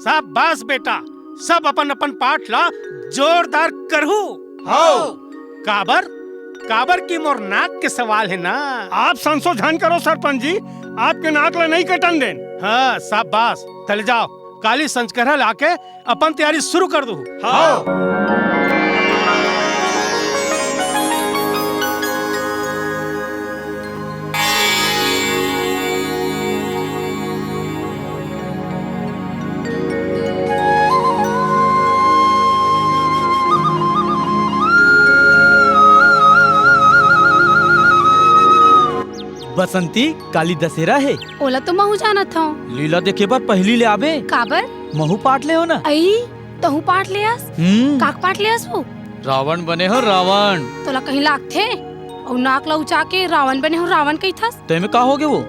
शाबाश बेटा, सब अपन-अपन पाठ ला जोरदार करहू। हव। काबर? काबर कि मोर नाक के सवाल हे ना। आप संशोधन करो सरपंच जी, आपके नाक ला नहीं कटन देन। हाँ, शाबाश। तले जाव, काली संचकरहा लाके अपन तैयारी शुरू कर दू। हव। बसंती, काली दसेरा हे। ओला तो महू जानत हंव। लीला देखे बर पहिली ले आबे। काबर? महू पाठ ले हो ना। अई, तहू पाठ ले अस? हम्म। काक पाठ ले अस वो? रावण बने हो, रावण। तोला कहीं लागथे? अउ नाक ला उचा के रावण बने हो, रावण कहिथस? तेमे का होगे वो?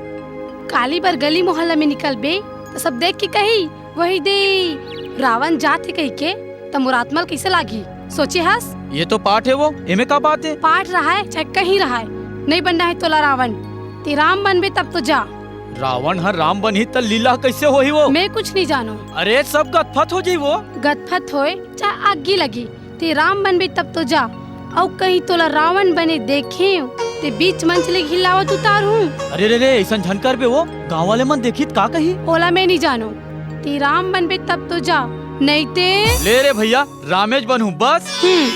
काली बर गली मोहल्ला में निकलबे, त सब देख के कही, "वही दे, रावण जात हे," कहिके, त मोर आत्मा ल कइसे लागही? सोचे हस? ये तो पाठ हे वो, एमे का बात हे? पाठ रहाय, चाहे कहीं रहाय, नइ बनना हे तोला रावण। ते राम बनबे तब तो जा। रावण ह राम बनही त लीला ह कइसे होही वो? मैं कुछ नइ जानों। अरे, सब गतफत हो जाही वो। गतफत होय, चाहे आगी लगी, ते राम बनबे तब तो जा। अउ कहीं तोला रावण बने देखेंव, ते बीच मंच ले घिल्लावत उतारहूं। अरे रे रे, अइसन झन करबे वो, गांव वाले मन देखही त का कही? ओला मैं नइ जानों, ते राम बनबे तब तो जा, नइ ते ले रे भइया, रामेच बनहूं बस। हम्म।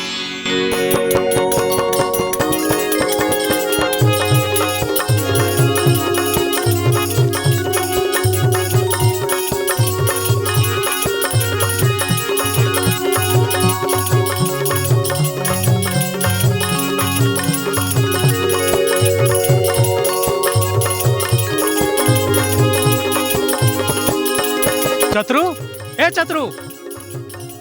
चतरू, ए चतरू।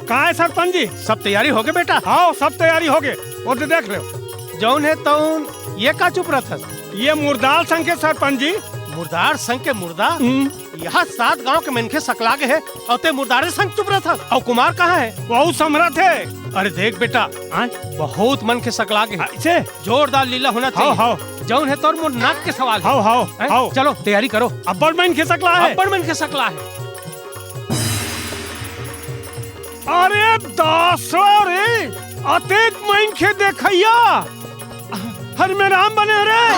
का हे सरपंच जी? सब तैयारी होगे बेटा? हव, सब तैयारी होगे। ओ दे देख लेव। जउन हे तउन, ये का चुप रहत हस? ये मुर्दार संग के सरपंच जी। मुर्दार संग के मुर्दा? हम्म। इहाँ सात गांव के मनखे सकला गे हे, अउ ते मुर्दारे संग चुप रहत हस। अउ कुमार कहाँ हे? वहू समरत हे। अरे देख बेटा, आय, बहुत मनखे सकला गे हे। अइसे? जोरदार लीला होना चाहिए। हव। जउन हे तउन मोर नाक के सवाल हे। हव, हव, हैं? हव। चलो, तैयारी करो। अब्बड़ मनखे सकला हे। अब्बड़ मनखे सकला हे। अरे दासो रे, अतेक मनखे देखइया। अरे मैं राम बने हो रे,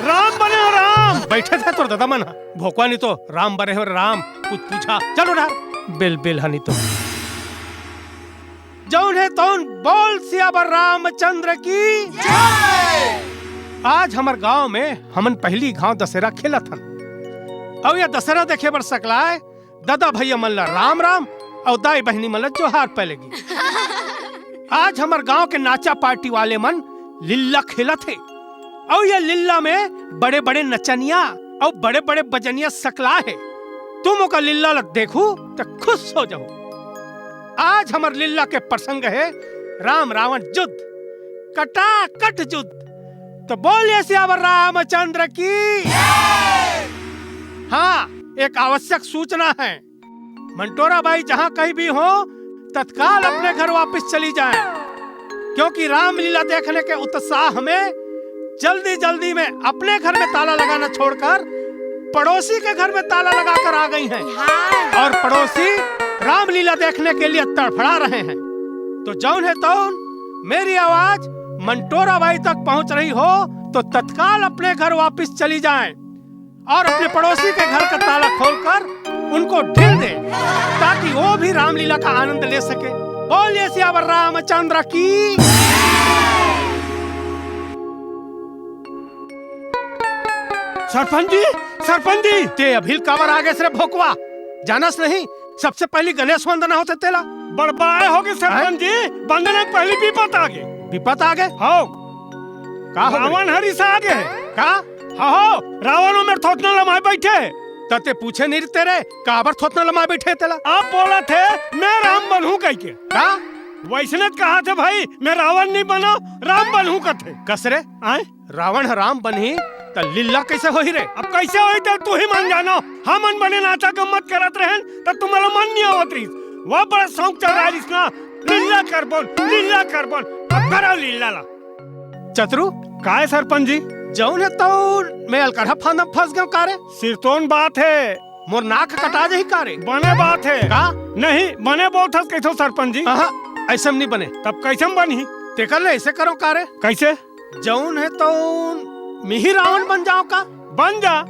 राम बने हो राम। बइठे हे तोर ददा मन ह, भोकवा नी तो राम बने हो राम, कुछ पूछा। चलो ना, बिल बिल हनी तो। जउन हे तउन बोल सियावर रामचंद्र की जय। आज हमर गांव में हमन पहिली घांव दसेरा खेलत हन, अउ ये दसेरा देखे बर सकलाय ददा भइया मन ला राम राम अउ दाई बहिनी मन ला जोहार पहले गी। आज हमर गांव के नाचा पार्टी वाले मन लिल्ला खेलत हे अउ ये लिल्ला में बड़े-बड़े नचनिया अउ बड़े-बड़े बजनिया सकला हे। तुम ओकर लिल्ला ला देखू त खुश हो जाहू। आज हमर लिल्ला के प्रसंग हे राम रावण युद्ध, कटाकट युद्ध। तो बोलिए सियावर रामचंद्र की। हाँ, एक आवश्यक सूचना है। मंटोरा बाई जहाँ कहीं भी हो, तत्काल अपने घर वापस चली जाएं, क्योंकि रामलीला देखने के उत्साह में जल्दी-जल्दी में अपने घर में ताला लगाना छोड़कर पड़ोसी के घर में ताला लगाकर आ गई हैं। हाँ। और पड़ोसी रामलीला देखने के लिए तड़फड़ा रहे हैं। तो जौन है तौन, मेरी आवाज मंटोरा बाई तक पहुंच रही हो, तो तत्काल अपने घर वापस चली जाएं। और अपने पड़ोसी के घर का ताला खोलकर उनको ढील दे, ताकि वो भी रामलीला का आनंद ले सके। बोलिए सियावर रामचंद्र की। सरपंच जी, सरपंच जी। ते अभिल काबर आगे से रे भोकवा, जानस नहीं? सबसे पहली गणेश वंदना होथे तेला। बड़बाय होगे सरपंच जी, वंदना के पहली बिपत आगे। बिपत आगे? हव। का हो गए? रावण ह रिसा गे हे। का? हव, रावण ओ मेर थोथना लमाय बइठे हे। त ते पूछे नहीं रहते रे, काबर थोथना लमाय बइठे हे तेला? अब बोलत हे, मैं राम बनहूं कहिके। का? वैसने त कहा थे भाई, मैं रावण नहीं बनो, राम बनहूं कथे। कस रे? आय? रावण ह राम बनही त लीला कैसे होही रे? अब कैसे होही त तू ही मन जानो। हमन बने नाचा गम्मत करत रहेन त तुम्हारा मन नहीं आवत रहिस। वह बड़ा शौक चढ़ा रहिस ना, लीला करबोन, लीला करबोन। अब करो लीला ला। चतरू, काय सरपंच जी? जौन हे तौन मैं अलकरहा फांदा फंस गयो का रे? सिरतोन बात हे। मोर नाक कटा जाही का रे? बने बात हे। का? नहीं, बने बोलथस कहिथो सरपंच जी। अहा, ऐसे में नहीं बने। तब कैसे में बनही? तेकर ले ऐसे करो का रे? कैसे? जौन हे तौन मिही रावण बन जाओ का? बन जा।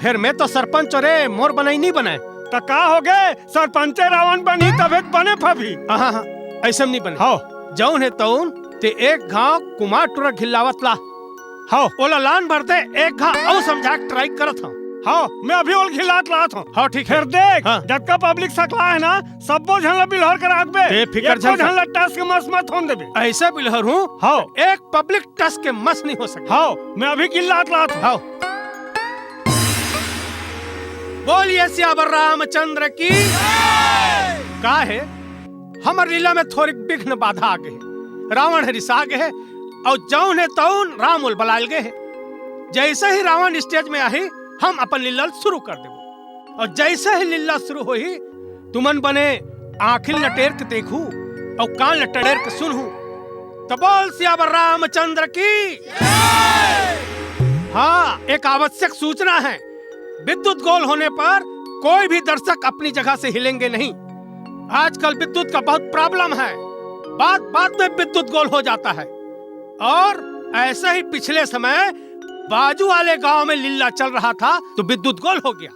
फिर मैं तो सरपंच रे, मोर बनई नहीं बने। त का हो गे? सरपंचे रावण बनही तभे त बने फबही। अहा, अहा, ऐसे में नहीं बने। हौ। जौन हे तौन ते एक घाव कुमार टुरा घिल्लावत ला। हौ। ओला लान भर दे, एक घाव अउ समझा के try करत हौं। हौ, मैं अभी ओला घिल्लात लात हौं। हौ, ठीक हे। फिर देख, हाँ। जतका public सकला हे ना, सब्बो झन ला बिल्हर के राखबे। ते फिकर एको झन झन कर। ला टस के मस मत होन देबे। ऐसे बिल्हर हूँ, हौ। एक public टस के मस नहीं हो सके। हौ, मैं अभी घिल्लात लात हौं। हौ। बोलिए सियावर रामचंद्र की। का हे? हमर लीला में थोरिक बिघ्न बाधा आ गे हे। रावण ह रिसा गे हे, अउ जौन हे तौन राम ओल बलायल गे हे। जैसे ही रावण stage में आही, हम अपन लीला ल शुरू कर देबो। अउ जैसे ही लीला शुरू होही, तुमन बने आँखी ल लटेर के देखू, अउ कान ल टड़ेर के सुनहू। त बोल सियावर रामचंद्र की। हाँ, एक आवश्यक सूचना है। विद्युत गोल होने पर कोई भी दर्शक अपनी जगह से हिलेंगे नहीं। आजकल विद्युत का बहुत problem है, बात बात में विद्युत गोल हो जाता है। और ऐसे ही पिछले समय बाजू वाले गांव में लीला चल रहा था, तो विद्युत गोल हो गया।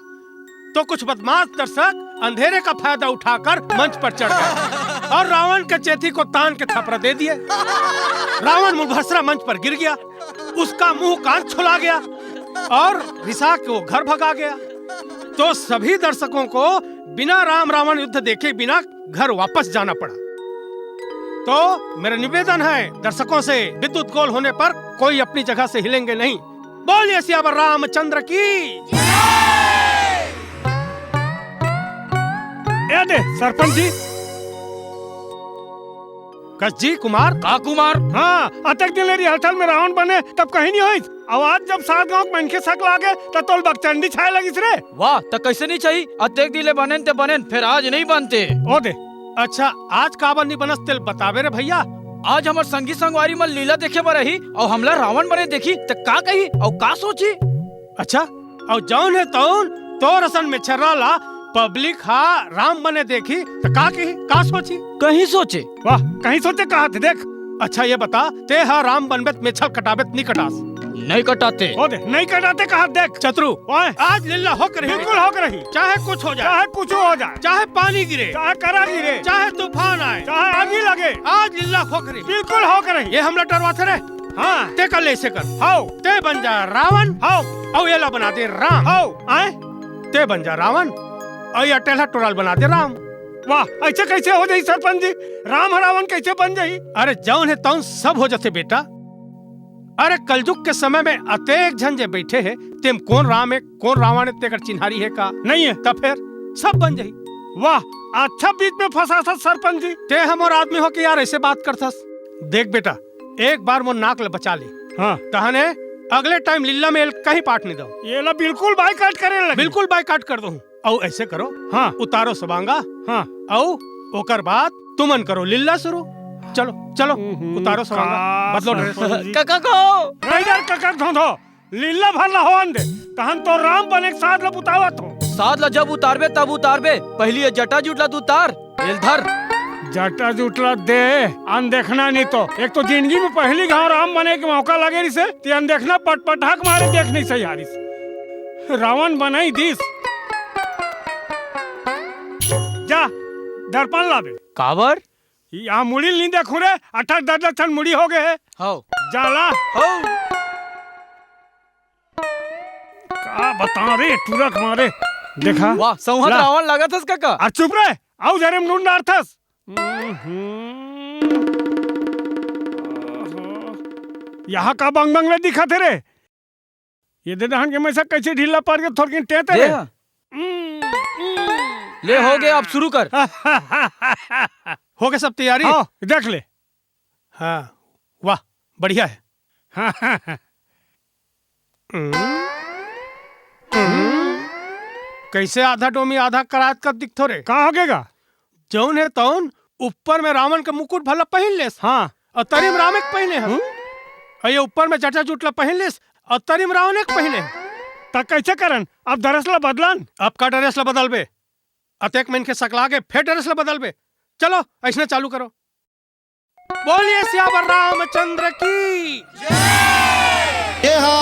तो कुछ बदमाश दर्शक अंधेरे का फायदा उठाकर मंच पर चढ़ गए और रावण के चेथी को तान के थपरा दे दिए। रावण मुंहभसरा मंच पर गिर गया, उसका मुंह कान छुला गया और रिसा के वो घर भगा गया। तो सभी दर्शकों को बिना राम रावण युद्ध देखे बिना घर वापस जाना पड़ा। तो मेरा निवेदन है दर्शकों से, विद्युत गोल होने पर कोई अपनी जगह से हिलेंगे नहीं। बोलिए सियावर रामचंद्र की। ए दे, सरपंच जी। कस जी कुमार? का कुमार? हाँ, अतेक दिन ले rehearsal में रावण बने, तब कहीं नहीं होइस। अउ आज जब सात गांव के मनखे सकला गे, त तोल बकचंडी छाए लगिस रे। वाह, त कैसे नहीं चाही? अतेक दिन ले बनेन ते बनेन, फेर आज नहीं बनते। ओ दे। अच्छा, आज काबर नहीं बनस तेल बताबे रे भैया। आज हमर संगी संगवारी मन लीला देखे बर आही, अउ हमला रावण बने देखी, त का कही, अउ का सोची? अच्छा, अउ जौन हे तौन तोर असन में छर्रा ला public हा राम बने देखी, त का कही, का सोची? कहीं सोचे। वाह, कहीं सोचे कहा थे, देख। अच्छा, ये बता, ते हा राम बनबे त मेछल कटाबे त नहीं कटास? नहीं कटाते। ओ दे, नहीं कटाते कहा, देख। चतरू, ओए। आज लीला होके रही। बिल्कुल होके रही। चाहे कुछ हो जाए। चाहे कुछ हो जाए। चाहे पानी गिरे। चाहे करा गिरे। चाहे तूफान आए। चाहे आगी लगे। आज लीला होके रही। बिल्कुल होके रही। ये हमला डरवाथे रे। हाँ। ते कर ले इसे कर। हौ। ते बन जा रावण। हौ। अउ एला बना दे राम। हौ। आए? ते बन जा रावण। अउ ये अटेला टोराल बना दे राम। वाह, ऐसे कैसे हो जाही सरपंच जी? राम ह रावण कैसे बन जाही? अरे जौन हे तौन सब हो जथे बेटा। अरे कलयुग के समय में अतेक झन जे बैठे हे, तेम कोन राम हे, कोन रावण हे, तेकर चिन्हारी हे का? नहीं हे। त फेर सब बन जाही। वाह, अच्छा बीच में फंसाथस सरपंच जी। ते हमर आदमी हो के यार ऐसे बात करथस। देख बेटा, एक बार मोर नाक ल बचा ले। हाँ। तहने अगले time लीला में एल कहीं पाठ नहीं दो। एला बिल्कुल बायकाट करे लगे। बिल्कुल बायकाट कर दो। अउ ऐसे करो। हाँ। उतारो सबांगा। हाँ। अउ ओकर बाद तुमन करो लीला शुरू। चलो, चलो, हम्म, उतारो सबांगा। का बदलो dress। सरपंच जी। कका को। नहीं यार, कका धोंधो। लीला भर ला होवन दे, तहन तो राम बने के साध ला बुतावत हो। साध ला जब उतारबे, तब उतारबे। पहली ये जटा जुट ला तो उतार, एल धर। जटा जुट ला दे, अनदेखना नहीं तो। एक तो जिंदगी में पहली घाव राम बने के मौका लगे रिसे, ते अनदेखना पटपटाक मारे देख नहीं सही हारिस। रावण बनाई दिस। जा, दर्पण लाबे। काबर? यहाँ मुड़ी ल नहीं देखूं रे, अठक दस दस ठन मुड़ी हो गए है। हौ। जाला। हौ। का बता रे, टुरक मारे। देखा? वाह, सौंहत ला। रावण लागत हस कका। आ चुप रे, आउ जरे में नून डारथस। हम्म। यहाँ का बंग बंग ले दिखत हे रे? ये दे दहन के मैं सब कैसे ढीला पड़ के थोड़किन टेते दे रे। हा। हम्म, हम्म। ले, हो गया, अब शुरू कर। हो गया सब तैयारी? हाँ, देख ले। हाँ, वाह, बढ़िया है। हाँ, हाँ, हाँ। हम्म, हम्म। कैसे आधा डोमी आधा करात का दिखथो रे? का हो गेगा? जौन है तौन ऊपर में रावण के मुकुट भला पहिन लेस। हाँ। अउ तरी म रामे के पहिने हस। हम्म? अउ ये ऊपर में जटा जूट ला पहिन लेस, अउ तरी म रावणे के पहिने हस। त कैसे करन? अब ड्रेस ला बदलन? अब का ड्रेस ला बदलबे? अतेक मनखे सकला गे, फेर ड्रेस ला बदलबे? चलो, अइसने चालू करो। बोलिए सियावर रामचंद्र की। एहा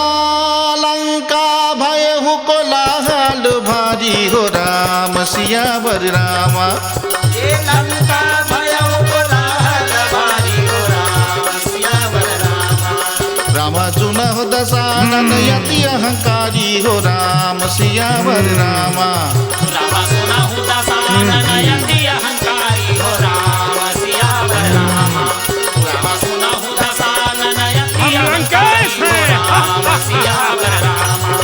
लंका भयहु कोलाहल भारी हो राम सियावर रामा। ए लंका भयहु कोलाहल भारी हो राम सियावर रामा। रामा सुनहु दसानन अति अहंकारी हो राम सियावर रामा। रामा सुनहु दसानन अति अहंकारी हो राम सियावर रामा। रामा सुनहु दसानन अति हम लंकेश हैं। अहंकारी हो राम सियावर रामा।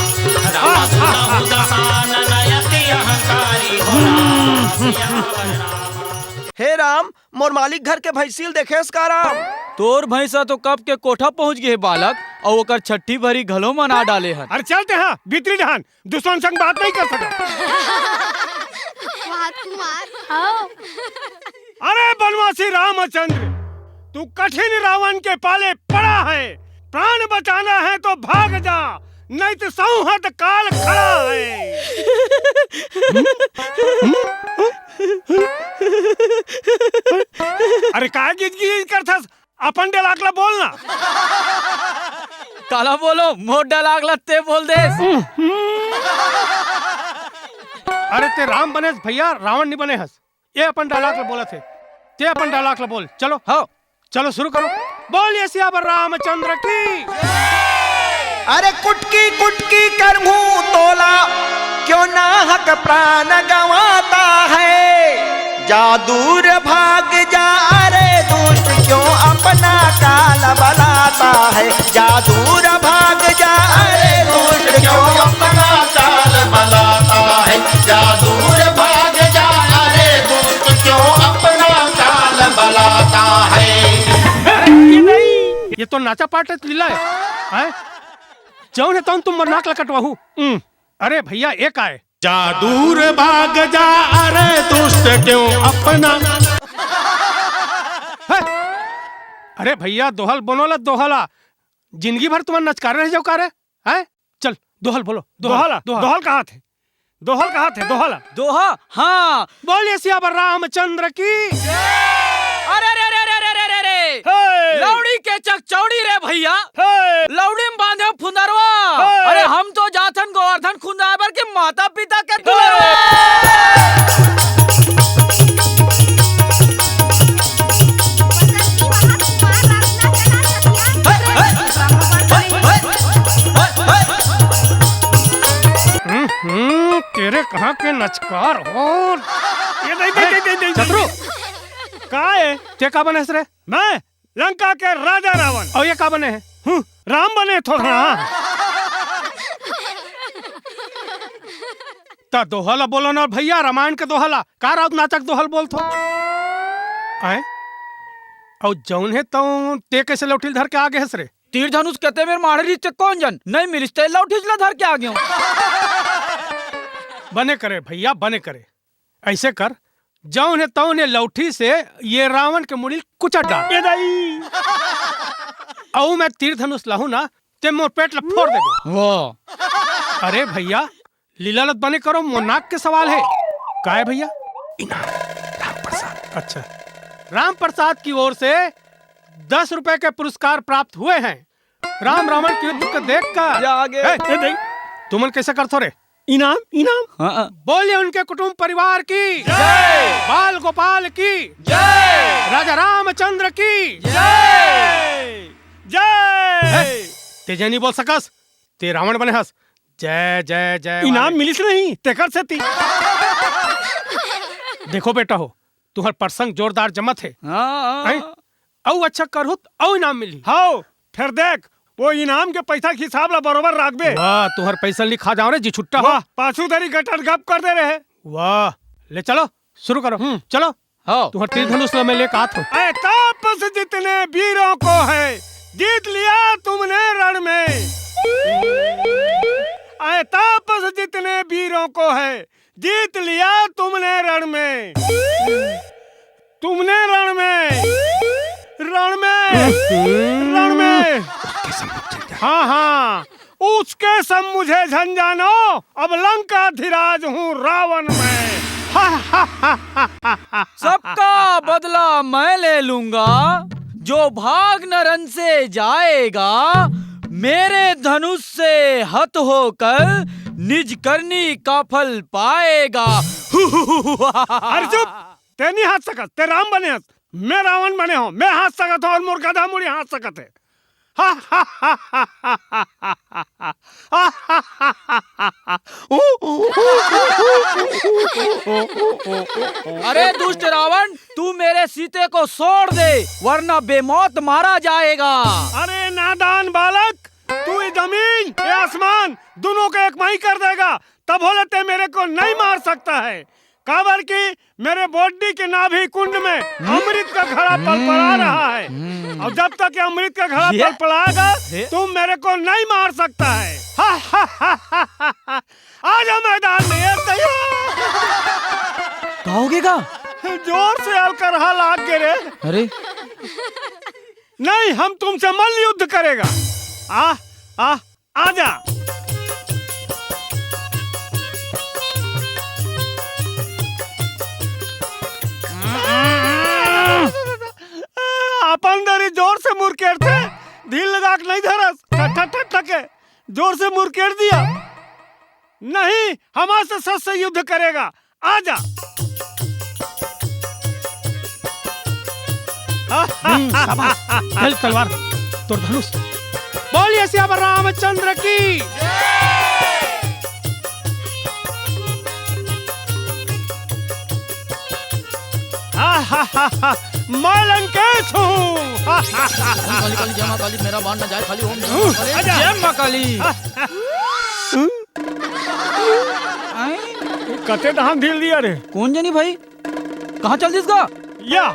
रामा सुनहु दसानन अति अहंकारी हो राम सियावर रामा। हे राम, मोर मालिक घर के भैंसिल देखेस का राम? तोर भैंसा तो कब के कोठा पहुंच गे हे बालक, अउ ओकर छट्ठी भरी घलो मना डाले हन। अरे चल तेहा, भीतरी डहान, दुश्मन संग बात नहीं कर सकत। वाह कुमार। हाँ। अरे बनवासी रामचंद्र, तू कठिन रावण के पाले पड़ा है, प्राण बचाना है तो भाग जा, नहीं तो संहत काल खड़ा है। अरे काय गिजगिज करथस? अपन dialogue ला बोल ना। काला बोलो, मोर dialogue ला ते बोल देस। अरे ते राम बनेस भैया, रावण नहीं बने हस। ये अपन dialogue ला बोलत हे, ते अपन dialogue ला बोल। चलो। हाँ। चलो शुरू करो। बोलिए सियावर रामचंद्र की। अरे कुटकी कुटकी करहूं तोला, क्यों नाहक प्राण गंवाता है? जा दूर भाग जा, अरे दुष्ट क्यों अपना काल बलाता है? जा दूर भाग जा, अरे दुष्ट क्यों अपना काल बलाता है? जा दूर भाग जा, अरे दुष्ट क्यों अपना काल बलाता है? अरे ये नहीं, ये तो नाचा पाट लीला है, हैं? जौन है तौन तुम नाक ला कटवाहू। हम्म, अरे भैया, एक आए। जा दूर भाग जा, अरे दुष्ट क्यों अपना। हैं? अरे भैया, दोहल बोलो ला, दोहला। जिंदगी भर तुमन नचकार रह जाओ का रे? हैं? चल, दोहल बोलो, दोहल, दोहला, दोहल। दोहल कहा थे? दोहल कहा थे? दोहला। दोहा? हाँ। बोलिए सियावर रामचंद्र की। अरे रे रे रे रे रे रे रे। हे। लौड़ी के चकचौड़ी रे भैया। हे। लौड़ी में बांधे फुंदरवा। हे। अरे हम तो जाथन गोवर्धन खुंदाए बर के माता पिता के दुलरवा। हम्म, हम्म, तेरे कहाँ के नचकार हो? ये नहीं, नहीं, नहीं, नहीं, नहीं, शत्रु। नहीं। का है? ते का बने हस रे? मैं लंका के राजा रावण। और ये का बने है? हम्म, राम बने थोड़ा। त दोहला बोलो ना भैया, रामायण के दोहला। का राउत नाचक दोहल बोलथो? आए? अउ जौन है तौन ते कैसे लौठिल धर के आ गे हस रे? तीर धनुष कते मेर माढ़े रहिस ते कौन जन, नहीं मिलिस ते लौठिस ला धर के आ गेंव। बने करे भैया, बने करे। ऐसे कर, जौन है तौन है लौठी से ये रावण के मुड़ी ल कुचट डाल। ए दाई। अउ मैं तीर धनुष लाहूं ना, ते मोर पेट ला फोड़ देबे। वाह। अरे भैया, लीला लत बने करो, मोर नाक के सवाल है। का है भैया? इनाम, राम प्रसाद। अच्छा, राम प्रसाद की ओर से दस रुपए के पुरस्कार प्राप्त हुए हैं। राम रावण के युद्ध को देख कर। या आगे। ए, ए, नहीं। तुमन कैसे करथो रे? इनाम, इनाम। हाँ, हाँ। बोलिए उनके कुटुंब परिवार की जय। बाल गोपाल की जय। राजा रामचंद्र की जय। जय। ए, तेजे नहीं बोल सकस। ते रावण बने हस। जय, जय, जय इनाम वाले। मिलिस नहीं, तेकर सेती। देखो बेटा हो, तुहर प्रसंग जोरदार जमत हे। हाँ, हाँ। हैं? अउ अच्छा करहू त अउ इनाम मिलही। हाव, फेर देख, वो इनाम के पैसा के हिसाब ला बरोबर राखबे। वाह, तुहर पैसा ल खा जाओ रे जी छुट्टा हो। वाह, पाछू धरी गटर गप कर दे रहे। वाह, ले चलो, शुरू करो। हम्म। चलो। हाँ। तुम्हारा तीर धनुष ला मैं लेके आत हूँ। ऐ तापस जितने वीरों को है, जीत लिया तुमने रण में। ऐ तापस जितने वीरों को है, जीत लिया तुमने रण में। तुमने रण में, रण में, रण में। हाँ, हाँ, उसके सब मुझे झंझानो, अब लंकाधिराज हूँ रावण मैं। सबका बदला मैं ले लूंगा, जो भाग न रण से जाएगा, मेरे धनुष से हत होकर निज करनी का फल पाएगा। अरे चुप, ते नहीं हंस सकत, ते राम बने हस, मैं रावण बने हूँ, मैं हंस सकत हूँ और मोर गधा मुड़ी हंस सकत है। अरे दुष्ट रावण, तू मेरे सीते को छोड़ दे, वरना बेमौत मारा जाएगा। अरे नादान बालक, तू ये जमीन, ये आसमान, दोनों को एक माई कर देगा, तब होले ते मेरे को नहीं मार सकता है। काबर कि मेरे body के नाभि कुंड में अमृत का घड़ा पलपला रहा है। और जब तक ये अमृत का घड़ा पलपलाएगा, तुम मेरे को नहीं मार सकता है। आ जाओ मैदान में, ये तैयार। का होगे का? जोर से अलकरहा लाग गे रे। अरे। नहीं, हम तुमसे मल्ल युद्ध करेगा। आ, आ, आजा। अपन दरी जोर से मुरकेट थे, ढील लगा के नहीं धरस, ठक, ठक, ठक, ठक के जोर से मुरकेट दिया। नहीं, हमारे से सच से युद्ध करेगा। आजा। हम्म, शाबाश। चल तलवार, तोर धनुष। बोलिए सियावर रामचंद्र की। आहाहा, मैं लंकेश हूँ। ओम काली काली जय माँ काली, मेरा बाण न जाए खाली, ओम नमः शिवाय। जय माँ काली। आए? कते धान ढील दिया रे? कौन जानी भाई, कहाँ चल दिस गा? या,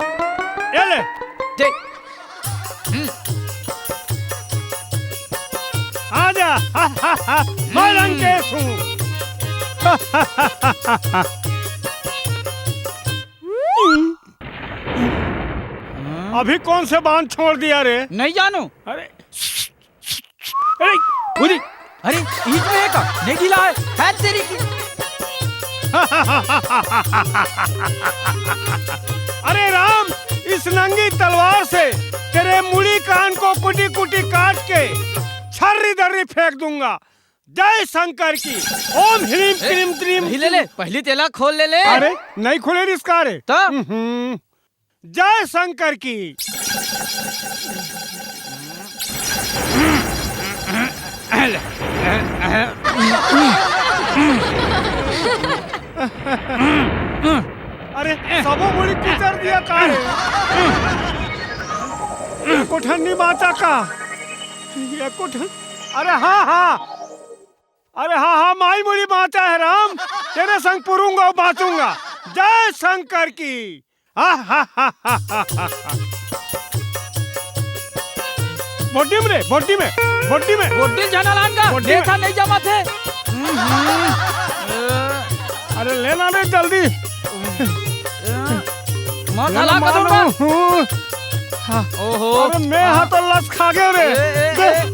ये ले। दे। हम्म। आजा, हा, हा, हा, मैं लंकेश हूँ। अभी कौन से बांध छोड़ दिया रे? नहीं जानू। अरे, अरे, उरी। अरे, ईद में है का? नहीं ढीला है। है तेरी की। अरे राम, इस नंगी तलवार से तेरे मुड़ी कान को कुटी कुटी काट के छर्री दर्री फेंक दूंगा। जय शंकर की। ओम ह्रीम ए, क्रीम क्रीम। नहीं ले ले, पहली तेला खोल ले ले। अरे, नहीं खोले रिस का रे। तो? हम्म। जय शंकर की। अरे, सबो मुड़ी किचर दिया का रे? ये कोठन्नी माता का? ये कोठन-, अरे हाँ, हाँ। अरे हाँ, हाँ, माई मुड़ी बाँचा है राम, तेरे संग पुरूंगा, बाँचूंगा। जय शंकर की। बोटी में रे, बोटी में, बोटी में। बोटी झना लान का, बोटी में। देखा नहीं जमा थे। अरे लेना रे जल्दी। मत लेना हला मानो। करूंगा। हाँ। ओहो। अरे मैं हाँ तो लस खा गए रे। ए, ए, ए।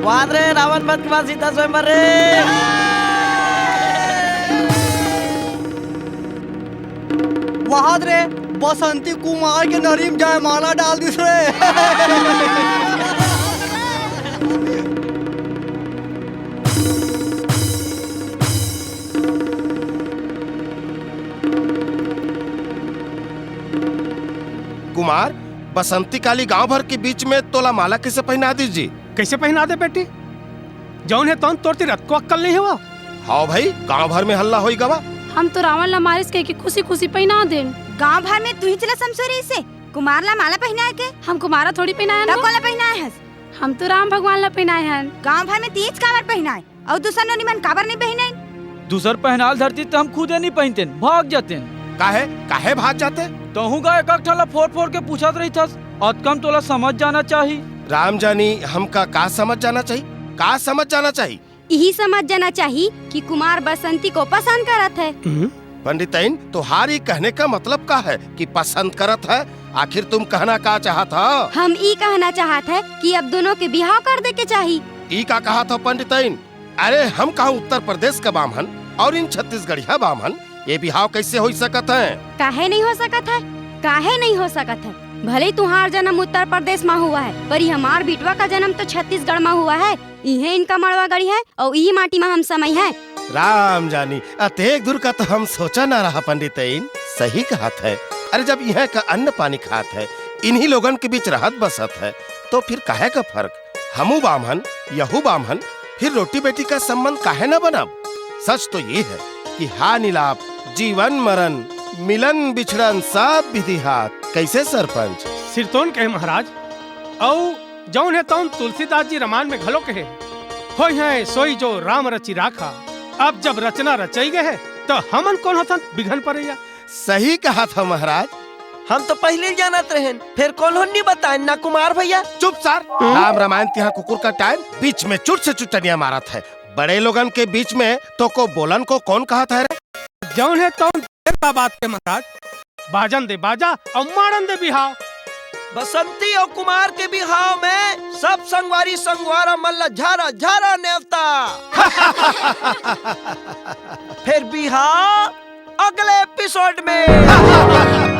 वाह रे, रावण वध के बाद सीता स्वयंवर रे। वाह रे, बसंती कुमार के नरीम जयमाला डाल दिस रे। कुमार, बसंती काली गांव भर के बीच में तोला माला कैसे पहना दीस जी? कैसे पहना दे बेटी? जौन है तौन तोर तीर अतको अक्कल नहीं हुआ? हाँ भाई, गांव भर में हल्ला होई गवा। हम तो रावण ला मारिस कह के खुशी खुशी पहना देन। गांव भर में तू ही चला समसोरी से कुमार ला माला पहनाए के? हम कुमारा थोड़ी पहनाए तो हन। कोला पहनाए हस? हम तो राम भगवान ला पहिनाए हन। गांव भर में तीज काबर पहिनाए? अउ दूसर नोनी मन काबर नहीं पहिनाइन? दूसर पहनाल धरती त हम खुदे नहीं पहिनतेन, भाग जातेन। काहे? काहे भाग जाते? तहूं का एक एक ठन ला फोर फोर के पूछत रहिथस, अतकम तोला समझ जाना चाही। राम जानी, हमका का समझ जाना चाही? का समझ जाना चाही? इही समझ जाना चाही कि कुमार बसंती को पसंद करत है। पंडितइन, तुहार ई कहने का मतलब का है कि पसंद करत है? आखिर तुम कहना का चाहत हो? हम ई कहना चाहत है कि अब दोनों के बिहाव कर दे के चाही। ई का कहत हो पंडितइन? अरे, हम कहूँ उत्तर प्रदेश का बाम्हन और इन छत्तीसगढ़िया बाम्हन, ये बिहाव कैसे हो सकत है? काहे नहीं हो सकत है? काहे नहीं हो सकत है? भले तुहार जन्म उत्तर प्रदेश मा हुआ है, पर ई हमार बिटवा का जन्म तो छत्तीसगढ़ मा हुआ है। इहे इनका मड़वा गड़ी है और ई माटी मा हम समय है। राम जानी, अतेक दूर का तो हम सोचा ना रहा पंडितइन। सही कहत है। अरे, जब इहे का अन्न पानी खात है, इन्हीं लोगन के बीच रहत बसत है, तो फिर काहे का फर्क? हमू बाम्हन, यहू बाम्हन, फिर रोटी बेटी का संबंध काहे न बनब? सच तो ये है कि हा निलाप, जीवन मरण, मिलन बिछड़न सब विधि हाथ। कैसे सरपंच? सिरतोन कहे महाराज, अउ जौन है तौन तुलसीदास जी रामायण में घलो कहे, "होई है सोई जो राम रचि राखा।" अब जब रचना रचई गए है, तो हमन कौन होथन बिघन परैया? सही कहत हो महाराज। हम तो पहिले जानत रहेन, फिर कोनो नहीं बताएन ना कुमार भैया। चुप सार, राम रामायण तिहा कुकुर का टाइम, बीच में चुट से चुटनिया मारत है। बड़े लोगन के बीच में तो को बोलन को कौन कहत है रे? जौन है तौन ढेर बा बात के महाराज, बाजन दे बाजा अउ मारन दे बिहाव। बसंती अउ कुमार के बिहाव में सब संगवारी संगवारा मन ला झारा झारा नेवता। फिर बिहाव अगले एपिसोड में।